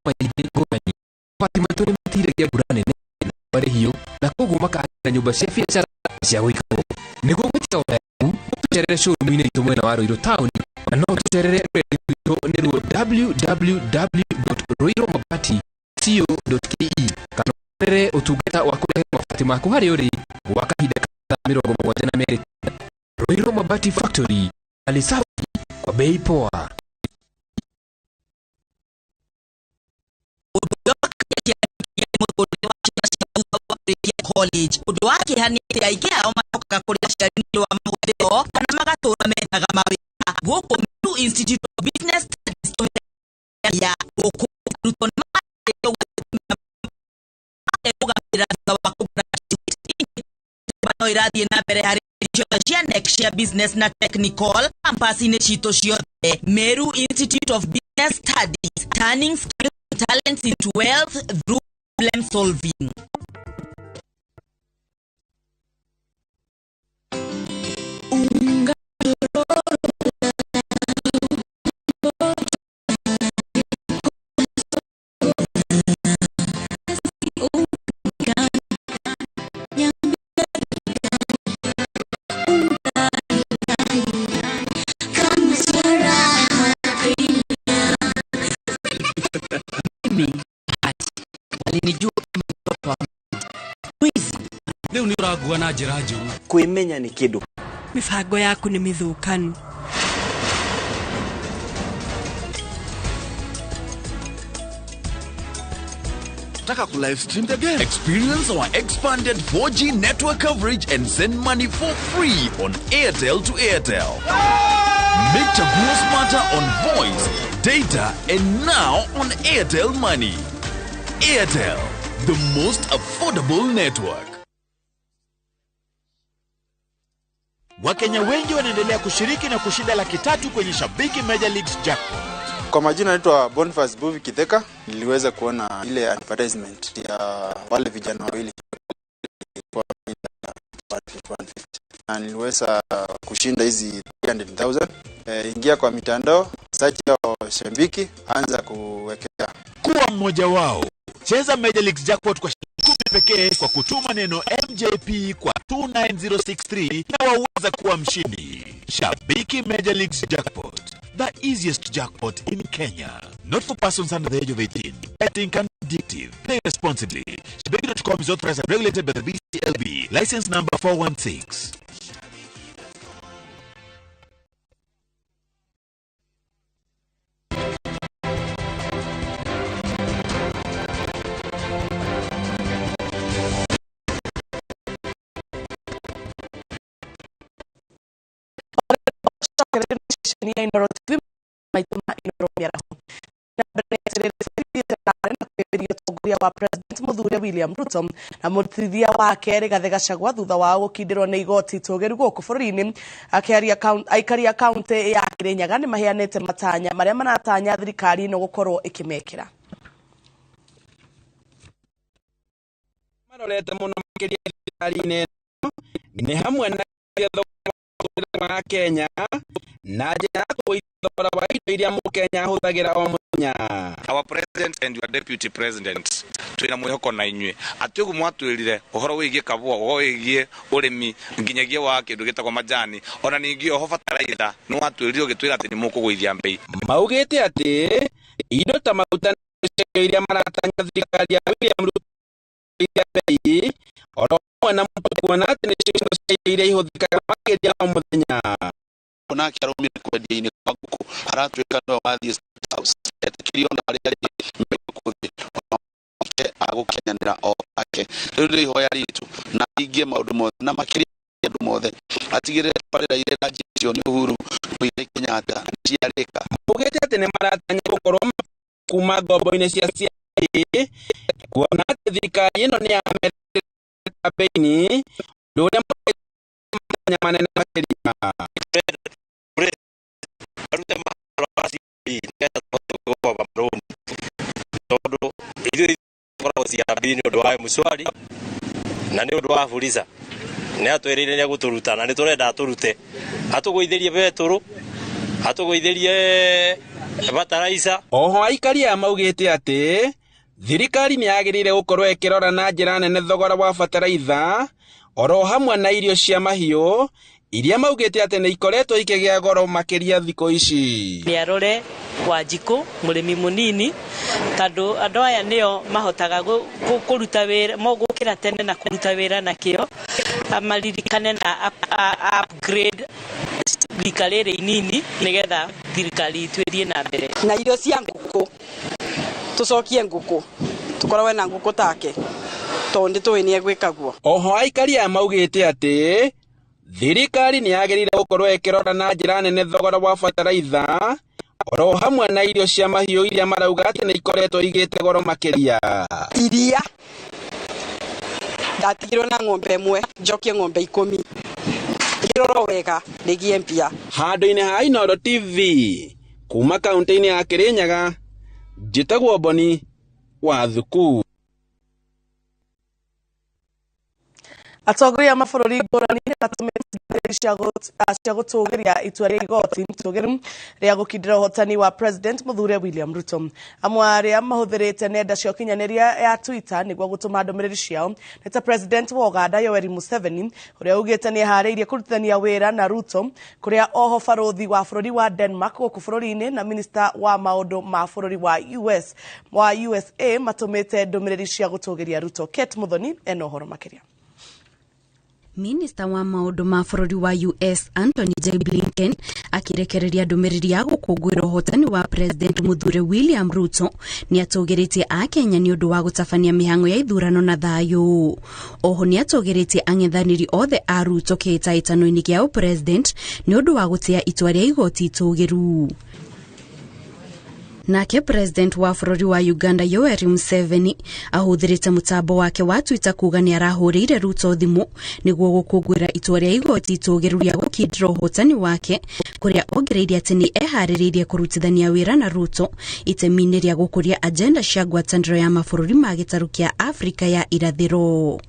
maingĩ ngũrani. Mabati maitũ nĩ matiragia mbura nene na marĩ hiũ na koguo makagĩra nyũmba cia biacara na cia gũikarwo. Nĩguo gwĩtia oda yaku, tũcerere showroom-inĩ itũ mwena wa Ruiru town na no tũcerere rũrenda rwitũ nĩruo www.ruirumabati.co.ke kana ũcerere ũtungata wa kũrehe mabati maku harĩa ũrĩ gwa kahinda ka mathaa 72. Ruiru Mabati Factory, mali safi kwa bei poa. College. Ũndũ wa kĩeha nĩ atĩ aingĩ ao macokaga kũrĩ aciari nĩ ũndũ wa mahũthĩro kana magatũra methaga mawĩra. Gũkũ Meru Institute of Business Studies ya gũkũ arutwo nĩ marĩrĩirio kũrũgamĩrĩra thutha wa kũgraduate. No ĩrathiĩ na mbere harĩ ciothe cia KNEC cia business na technical campus-inĩ citũ ciothe. Meru Institute of Business Studies, turning skills and talents into wealth through problem solving. Mimi Bahati walinijua kama mtoto wa mwizi. Rĩu nĩ ũrangua na njĩra njũru. Kwĩmenya nĩ kĩndũ. Mĩbango yaku nĩ mĩthũkanu. Taka ku live stream the game. Experience our expanded 4G network coverage and send money for free on Airtel to Airtel. Make Chaguo smarter on voice, data, and now on Airtel Money. Airtel, the most affordable network. Wakenya wengi wanaendelea kushiriki na kushinda 300,000 kwenye Shabiki Major Leagues Jackpot. Kwa majina naitwa Boniface Buvi Kitheka. Niliweza kuona ile advertisement ya wale vijana wawili kwa 150 na niliweza kushinda hizi 300,000. Ingia kwa mitandao, search ya Shabiki, anza kuwekea. Kuwa mmoja wao. Cheza Major Leagues Jackpot kwa shilingi 10 pekee kwa kutuma neno MJP kwa 29063 na waweza kuwa mshindi. Shabiki Major Leagues Jackpot, the easiest jackpot in Kenya. Not for persons under the age of 18. Betting can be addictive. Play responsibly. Shabiki.com is authorized and regulated by the BCLB. License number 416. Ya Inooro TV maitũ ma Inooro mĩaraho. Ũtongoria wa President Mũthure William Ruto na mũtithia wake Rigathĩ Gachagua thutha wao gũkindĩrwo nĩ igoti itũgĩru gũkũ bũrũri-inĩ. Akĩaria aikari a kaunti ya Kirinyaga nĩ maheanĩte matanya marĩa maratanya thirikari ĩno gũkorwo ĩkĩmekĩra. Marorete mũno makĩria thirikari-inĩ ĩno nĩ hamwe na thogora wa Kenya na njĩra ya kũgũithia thogora wa indo iria mũkenya ahũthagĩra o mũthenya. Our president and your deputy president twina mwihoko na inyuĩ atĩ ũguo mwatwĩrire ũhoro wĩgiĩ kabũa, ũhoro wĩgiĩ ũrĩmi nginyagia wa kĩndũ gĩtagwo majani, ona ningĩ oho bataraitha nĩ watwĩrire ũgĩtwĩra atĩ nĩ mũkũgũithia mbei. Maugĩte atĩ indo ta maguta na indo iria maratanya thirikari ya William Ruto kũgũithia bei oro hamwe na kuona atĩ nĩcio cia irio iria ihũthĩkaga makĩria o mũthenya. Nake arũmire kwendia-inĩ kwa ngũkũ aratuĩka nĩwe wathiĩ State House etĩkĩrio na arĩa angĩ megũkũ thĩ onake agũkinyanĩra o take. Rĩu nĩ ihoya ritũ na ahingie maũndũ mothe na makĩria maũndũ mothe atigĩrĩre tabarĩra iria iranjĩtio nĩ Uhuru Muigai Kenyatta nĩciarĩka. Augĩte atĩ nĩ maratanya gũkorwo kuma ngombo-inĩ cia CIA kuona atĩ thirikari ĩno nĩ yamerire kambĩini ũndũ ũrĩa matanya manene makĩria. Arute mahoro ma CRB nĩgetha tũhote gũkomba marũni tondũ ithuĩ tũkoragwo CRB nĩ ũndũ wa M-Shwari na nĩ ũndũ wa Fuliza. Nĩ atwĩrĩire nĩ egũtũruta na nĩ tũrenda atũrute, atũgũithĩrie betũrũ, atũgũithĩrie bataraica. Oho aikari aya maugĩte atĩ thirikari nĩ yagĩrĩire gũkorwo ĩkĩrora na njĩra nene thogora wa bataraitha oro hamwe na irio cia mahiũ iria maugĩte atĩ nĩ ikoretwo ikĩgĩa goro makĩria thikũ ici. Nĩ arore Wanjikũ mũrĩmi mũnini tondũ andũ aya nĩo mahotaga kũruta wĩra gũkĩra tene na kũruta wĩra na kĩo, amaririkane na upgrade rika rĩrĩ inini nĩgetha thirikari itũ ĩthiĩ na mbere. Na irio cia ngũkũ tũcokie ngũkũ tũkoragwo na ngũkũ take tondũ nĩ tũĩ nĩ egwĩka guo. Oho aikari aya maugĩte atĩ thirikari nĩ yagĩrĩire gũkorwo ĩkĩrora na njĩra nene thogora wa bataraitha oro hamwe na irio cia mahiũ iria marauga atĩ nĩ ikoretwo igĩte goro makĩria. Iria ndatigirwo na ng'ombe ĩmwe njokie ng'ombe 10 rĩrorwo wega rĩgie mbia. Handũ-inĩ ha Inooro TV kuma kaunti-inĩ ya Kirinyaga, njĩtagwo Boni wa Thuku. Atongoria a mabũrũri ngũrani nĩ matũmĩte ndũmĩrĩri cia gũtũgĩria itua rĩa igoti itũgĩru rĩa gũkindĩra ũhotani wa President Mũthure William Ruto. Amwe arĩa mahũthĩrĩte nenda cia ũkinyanĩria ya Twitter nĩguo gũtũma ndũmĩrĩri ciao nĩ ta President wa Uganda Yoweri Museveni ũrĩa ugĩte nĩ eharĩirie kũrutithania wĩra na Ruto, kũrĩa oho barũthi wa bũrũri wa Denmark gũkũ bũrũri-inĩ na minista wa maũndũ ma bũrũri wa US wa USA matũmĩte ndũmĩrĩri cia gũtũgĩria Ruto. Kate Muthoni ena ũhoro makĩria. Minista wa maũndũ ma bũrũri wa US Anthony J Blinken akĩrekereria ndũmĩrĩri ya gũkũngũĩra ũhotani wa President Mũthure William Ruto nĩ atũgĩrĩtie Akenya nĩ ũndũ wa gũtabania mĩhang'o ya ithurano na thayũ. Oho nĩ atũgĩrĩtie ang'ethanĩri othe a Ruto kĩhĩtahĩtano-inĩ kĩa ũpresident nĩ ũndũ wa gũtĩa itua rĩa igoti itũgĩru. Nake President wa bũrũri wa Uganda Yoweri Museveni ahũthĩrĩte mũtambo wake wa Twitter kuga nĩ arahũrĩire Ruto thimũ nĩguo gũkũngũĩra itua rĩa igoti itũgĩru rĩa gũkindĩra ũhotani wake, kũrĩa ongereire atĩ nĩ eharĩrĩirie kũrutithania wĩra na Ruto itemi-inĩ rĩa gũkũria agenda cia ngwatanĩro ya mabũrũri ma gĩtarũ kĩa Afrika ya irathĩro.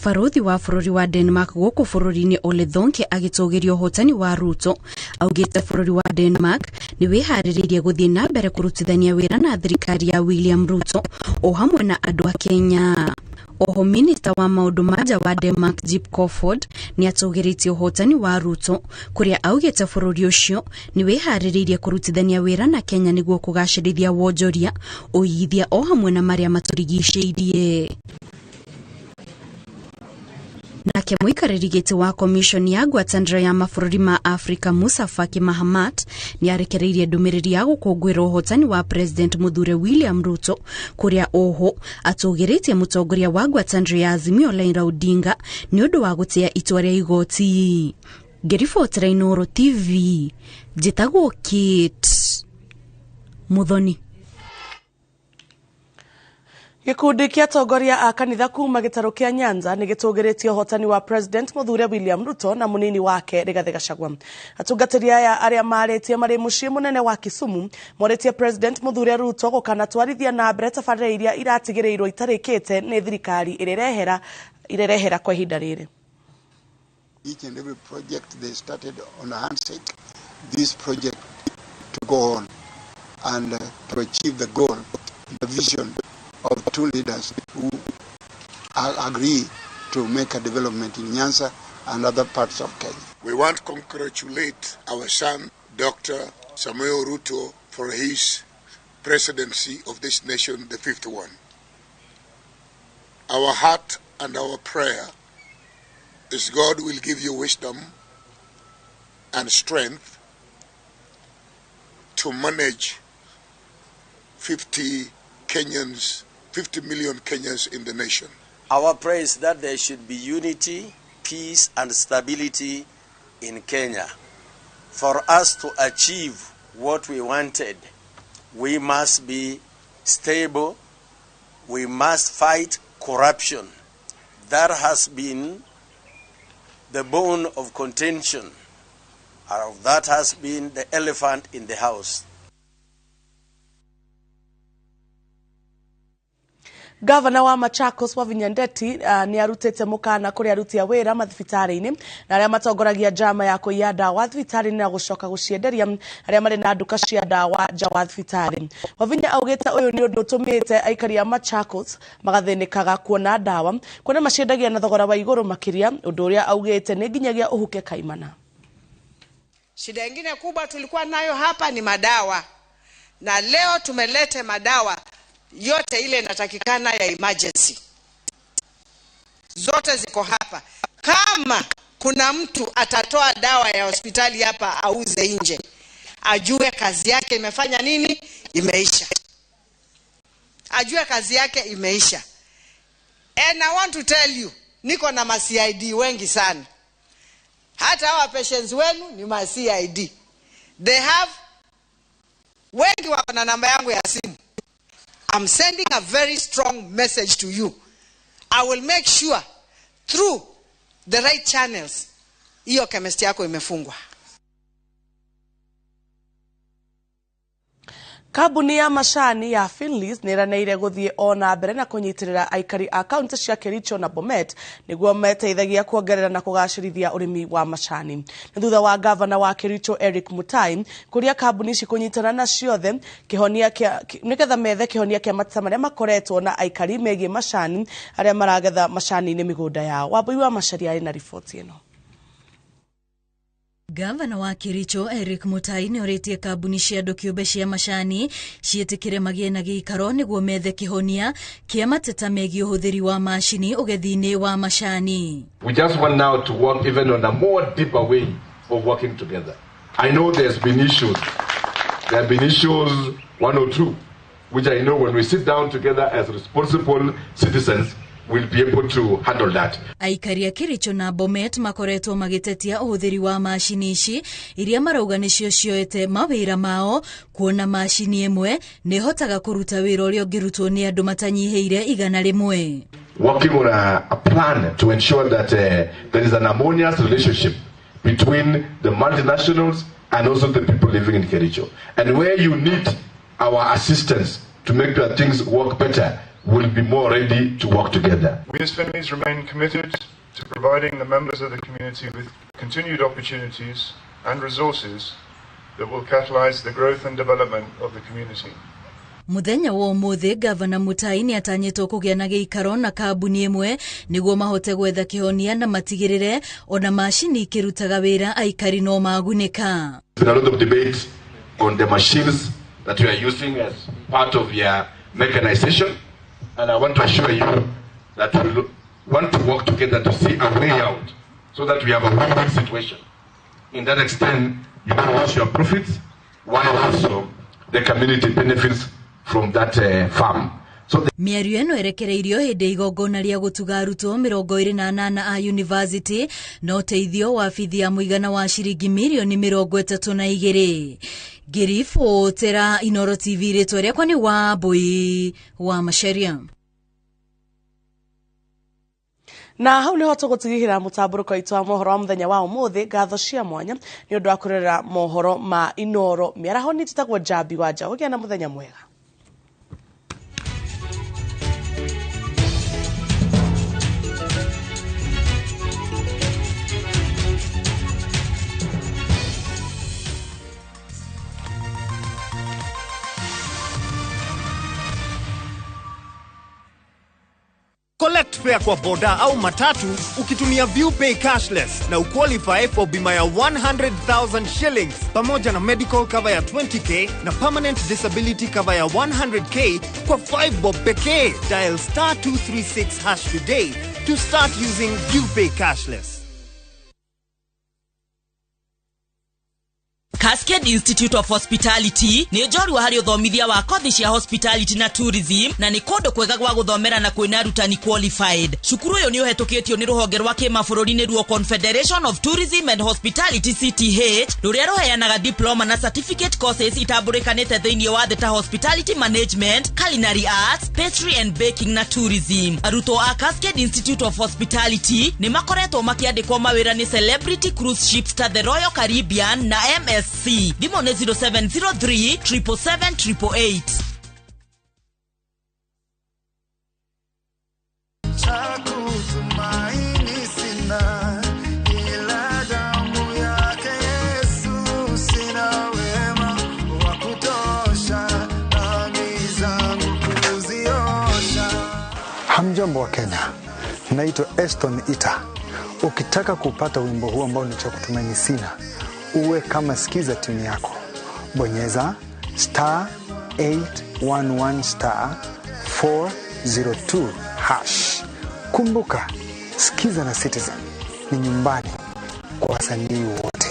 Barũthi wa bũrũri wa Denmark gũkũ bũrũri-inĩ Ole Thonke agĩtũgĩria ũhotani wa Ruto augĩte bũrũri wa Denmark nĩ wĩharĩrĩirie gũthiĩ na mbere kũrutithania wĩra na thirikari ya William Ruto o hamwe na andũ a Kenya. Oho minista wa maũndũ ma nja wa Denmark Jeppe Kofod nĩ atũgĩrĩtie ũhotani wa Ruto kũrĩa augĩte bũrũri ũcio nĩ wĩharĩrĩirie kũrutithania wĩra na Kenya nĩguo kũgacĩrithia wonjoria, ũigithia o hamwe na marĩa matũrigicĩirie. Nake mũikarĩri gĩtĩ wa Commission ya ngwatanĩro ya mabũrũri ma Afrika Musa Faki Mahamat nĩ arekereirie ndũmĩrĩri ya gũkũngũĩra ũhotani wa President Mũthure William Ruto kũrĩa oho atũgĩrĩtie mũtongoria wa ngwatanĩro ya Azimio Raila Odinga nĩ ũndũ wa gũtĩa itua rĩa igoti. Ngĩribotera Inooro TV njĩtagwo Kate Muthoni. Gĩkundi kĩa atongoria a kanitha kuma gĩtarũ kĩa Nyanza nĩ gĩtũgĩrĩtie ũhotani wa President Mũthure William Ruto na mũnini wake Rigathĩ Gachagua. Atungatĩri aya arĩa marĩtie marĩ mũciĩ mũnene wa Kisumu morĩtie President Mũthure Ruto gũkanatwarithia na mbere tabarĩra iria iratigĩrĩirwo itarĩkĩte nĩ thirikari ĩrerehera kwa ihinda rĩrĩ. Each and every project they started on a handshake, this project to go on and to achieve the goal, the vision of two leaders who agree to make a development in Nyanza and other parts of Kenya. We want to congratulate our son, Dr. Samuel Ruto, for his presidency of this nation, the fifth one. Our heart and our prayer is God will give you wisdom and strength to manage 50 Kenyans, 50 million Kenyans in the nation. Our prayer is that there should be unity, peace, and stability in Kenya. For us to achieve what we wanted, we must be stable. We must fight corruption. That has been the bone of contention. That has been the elephant in the house. Gavana wa Machakos Wavinya Ndeti nĩ arutĩte mũkana kũrĩ aruti a wĩra mathibitarĩ-inĩ na arĩa matongoragia njama ya kũiya ndawa thibitarĩ-inĩ na gũcoka gũcienderia arĩa marĩ na nduka cia ndawa nja wa thibitarĩ. Wavinya augĩte ũyũ nĩ ũndũ ũtũmĩte aikari a Machakos magathĩnĩkaga kuona ndawa kuona maciendagia na thogora wa igũrũ makĩria, ũndũ ũrĩa augĩte nĩ nginyagia ũhuke kaimana. Shida ingine kubwa tulikuwa nayo hapa ni madawa, na leo tumelete madawa yote ile inatakikana ya emergency, zote ziko hapa. Kama kuna mtu atatoa dawa ya hospitali hapa auze nje, ajue kazi yake imefanya nini, imeisha. Ajue kazi yake imeisha. And I want to tell you, niko na ma CID wengi sana. Hata hawa patients wenu ni ma CID. They have, wengi wako na namba yangu ya simu. I'm sending a very strong message to you. I will make sure through the right channels hiyo chemist yako imefungwa. Kambuni ya macani ya Finleys nĩ ĩranĩire gũthiĩ o na mbere na kũnyitĩrĩra aikari a kaunti cia Kericho na Bomet nĩguo mateithagia kuongerera na kũgacĩrithia ũrĩmi wa macani. Nĩ thutha wa gavana wa Kericho Eric Mutai kũria kambuni ici kũnyitana na ciothe kĩhonia kĩa nĩgetha methe kĩhonia kĩa mateta marĩa makoretwo na aikari megiĩ macani arĩa maragetha macani-inĩ mĩgũnda yao. Wambui wa Macharia arĩ na riboti ĩno. Gavana wa Kericho Eric Mutai nĩ orĩtie kambuni cia andũ kĩũmbe cia macani ciĩtĩkĩre magĩe na gĩikaro nĩguo methe kĩhonia kĩa mateta megiĩ ũhũthĩri wa macini ũgethi-inĩ wa macani. We just want now to work even on a more deeper way of working together. I know there's been issues. There have been issues 1 or 2, which I know when we sit down together as responsible citizens, we'll be able to handle that. Aikari a Kericho na Bomet makoretwo magĩtetia ũhũthĩri wa macini ici iria marauga nĩcio cioete mawĩra mao, kuona macini ĩmwe nĩ ĩhotaga kũruta wĩra ũrĩa ũngĩrutwo nĩ andũ matanyihĩire 100. Working on a plan to ensure that there is an harmonious relationship between the multinationals and also the people living in Kericho. And where you need our assistance to make your things work better, we'll be more ready to work together. We as Finleys remain committed to providing the members of the community with continued opportunities and resources that will catalyze the growth and development of the community. Muthenya wa ũmũthĩ Gavana Mutai nĩ atanyĩtwo kũgĩa na gĩikaro na kambuni ĩmwe nĩguo mahote gwetha kĩhonia na matigĩrĩre ona macini ikĩrutaga wĩra aikari no magunĩka. There's been a lot of debate on the machines that we are using as part of your mechanization, and I want to assure you that we want to work together to see a way out so that we have a win-win situation. In that extent, you don't lose your profits, while also the community benefits from that farm. So mĩario ĩno ĩrekereirio hĩndĩ igongona rĩa gũtuga arutwo 28 a university na ũteithio wa bithi ya mũigana wa ciringi mirioni 32. Ngĩribotera Inooro TV, rĩtwa rĩakwa nĩ Wambui wa Macharia. Na hau niho tũgũtigithĩra mũtambũrũko witũ wa mohoro wa mũthenya wa ũmũthĩ. Ngatho cia mwanya nĩ ũndũ wa kũrorera mohoro ma Inooro mĩaraho. Nĩ njĩtagwo Njambi wa Njaũ. Gĩa na mũthenya mwega. Collect Deduct fare kwa boda au matatu ukitumia ViewPay cashless na uqualify for bima ya 100,000 shillings pamoja na medical cover ya 20k na permanent disability cover ya 100k kwa 5 bob pekee. Dial star 236 hash today to start using ViewPay cashless. Cascade Institute of Hospitality nĩ njorua harĩ ũthomithia wa kothi cia hospitality na tourism na nĩ kũndũ kwega gwa gũthomera na kwĩna arutani qualified. Cukuru ũyũ nĩ ũhetũkĩtio nĩ rũhonge rwa kĩmabũrũri nĩruo Confederation of Tourism and Hospitality CTH rũrĩa rũheanaga diploma na certificate courses itambũrĩkanĩte thĩinĩ wa thĩ ta hospitality management, culinary arts, pastry and baking na tourism. Arutwo a Cascade Institute of Hospitality nĩ makoretwo makĩandĩkwo mawĩra nĩ Celebrity Cruise Ships ta the Royal Caribbean na MSC. Thimũ nĩ 0703 777 888. Cha kutumaini sina ila damu yake Yesu, sina wema wa kutosha dhambi zangu kuziosha. Hamjambo wa Kenya, naitwa Eston Ita. Ukitaka kupata wimbo huu ambao ni cha kutumaini sina, uwe kama sikiza timu yako, bonyeza star 811 star 402 hash. Kumbuka, sikiza na Citizen ni nyumbani kwa wasanii wote.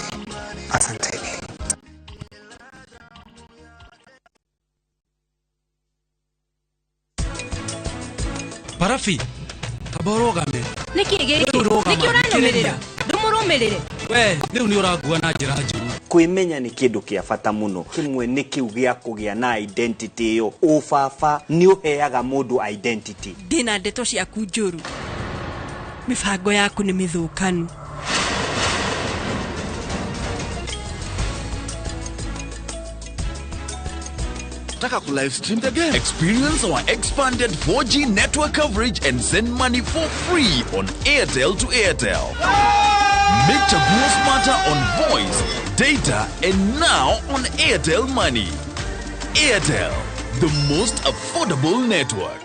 Asanteni. Parafi, tamba ũrũgame. Nĩkĩ gĩkĩ? Rĩu rũgama, Nĩkĩ ũranũmĩrĩra? Ndũmũrũmĩrĩre. We, rĩu nĩ ũrangua na njĩra njũru. Kwĩmenya nĩ kĩndũ kĩa bata mũno. Kĩmwe nĩ kĩu gĩa kũgĩa na identity ĩyo. Ũbaba nĩ ũheaga mũndũ identity. Ndĩna ndeto ciaku njũru. Mĩbango yaku nĩ mĩthũkanu. Taka ku live stream the game. Experience our expanded 4G network coverage and send money for free on Airtel to Airtel. Make Chaguo smarter on voice, data, and now on Airtel Money. Airtel, the most affordable network.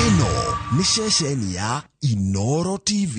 Ĩno nĩ ceceni ya Inoro TV.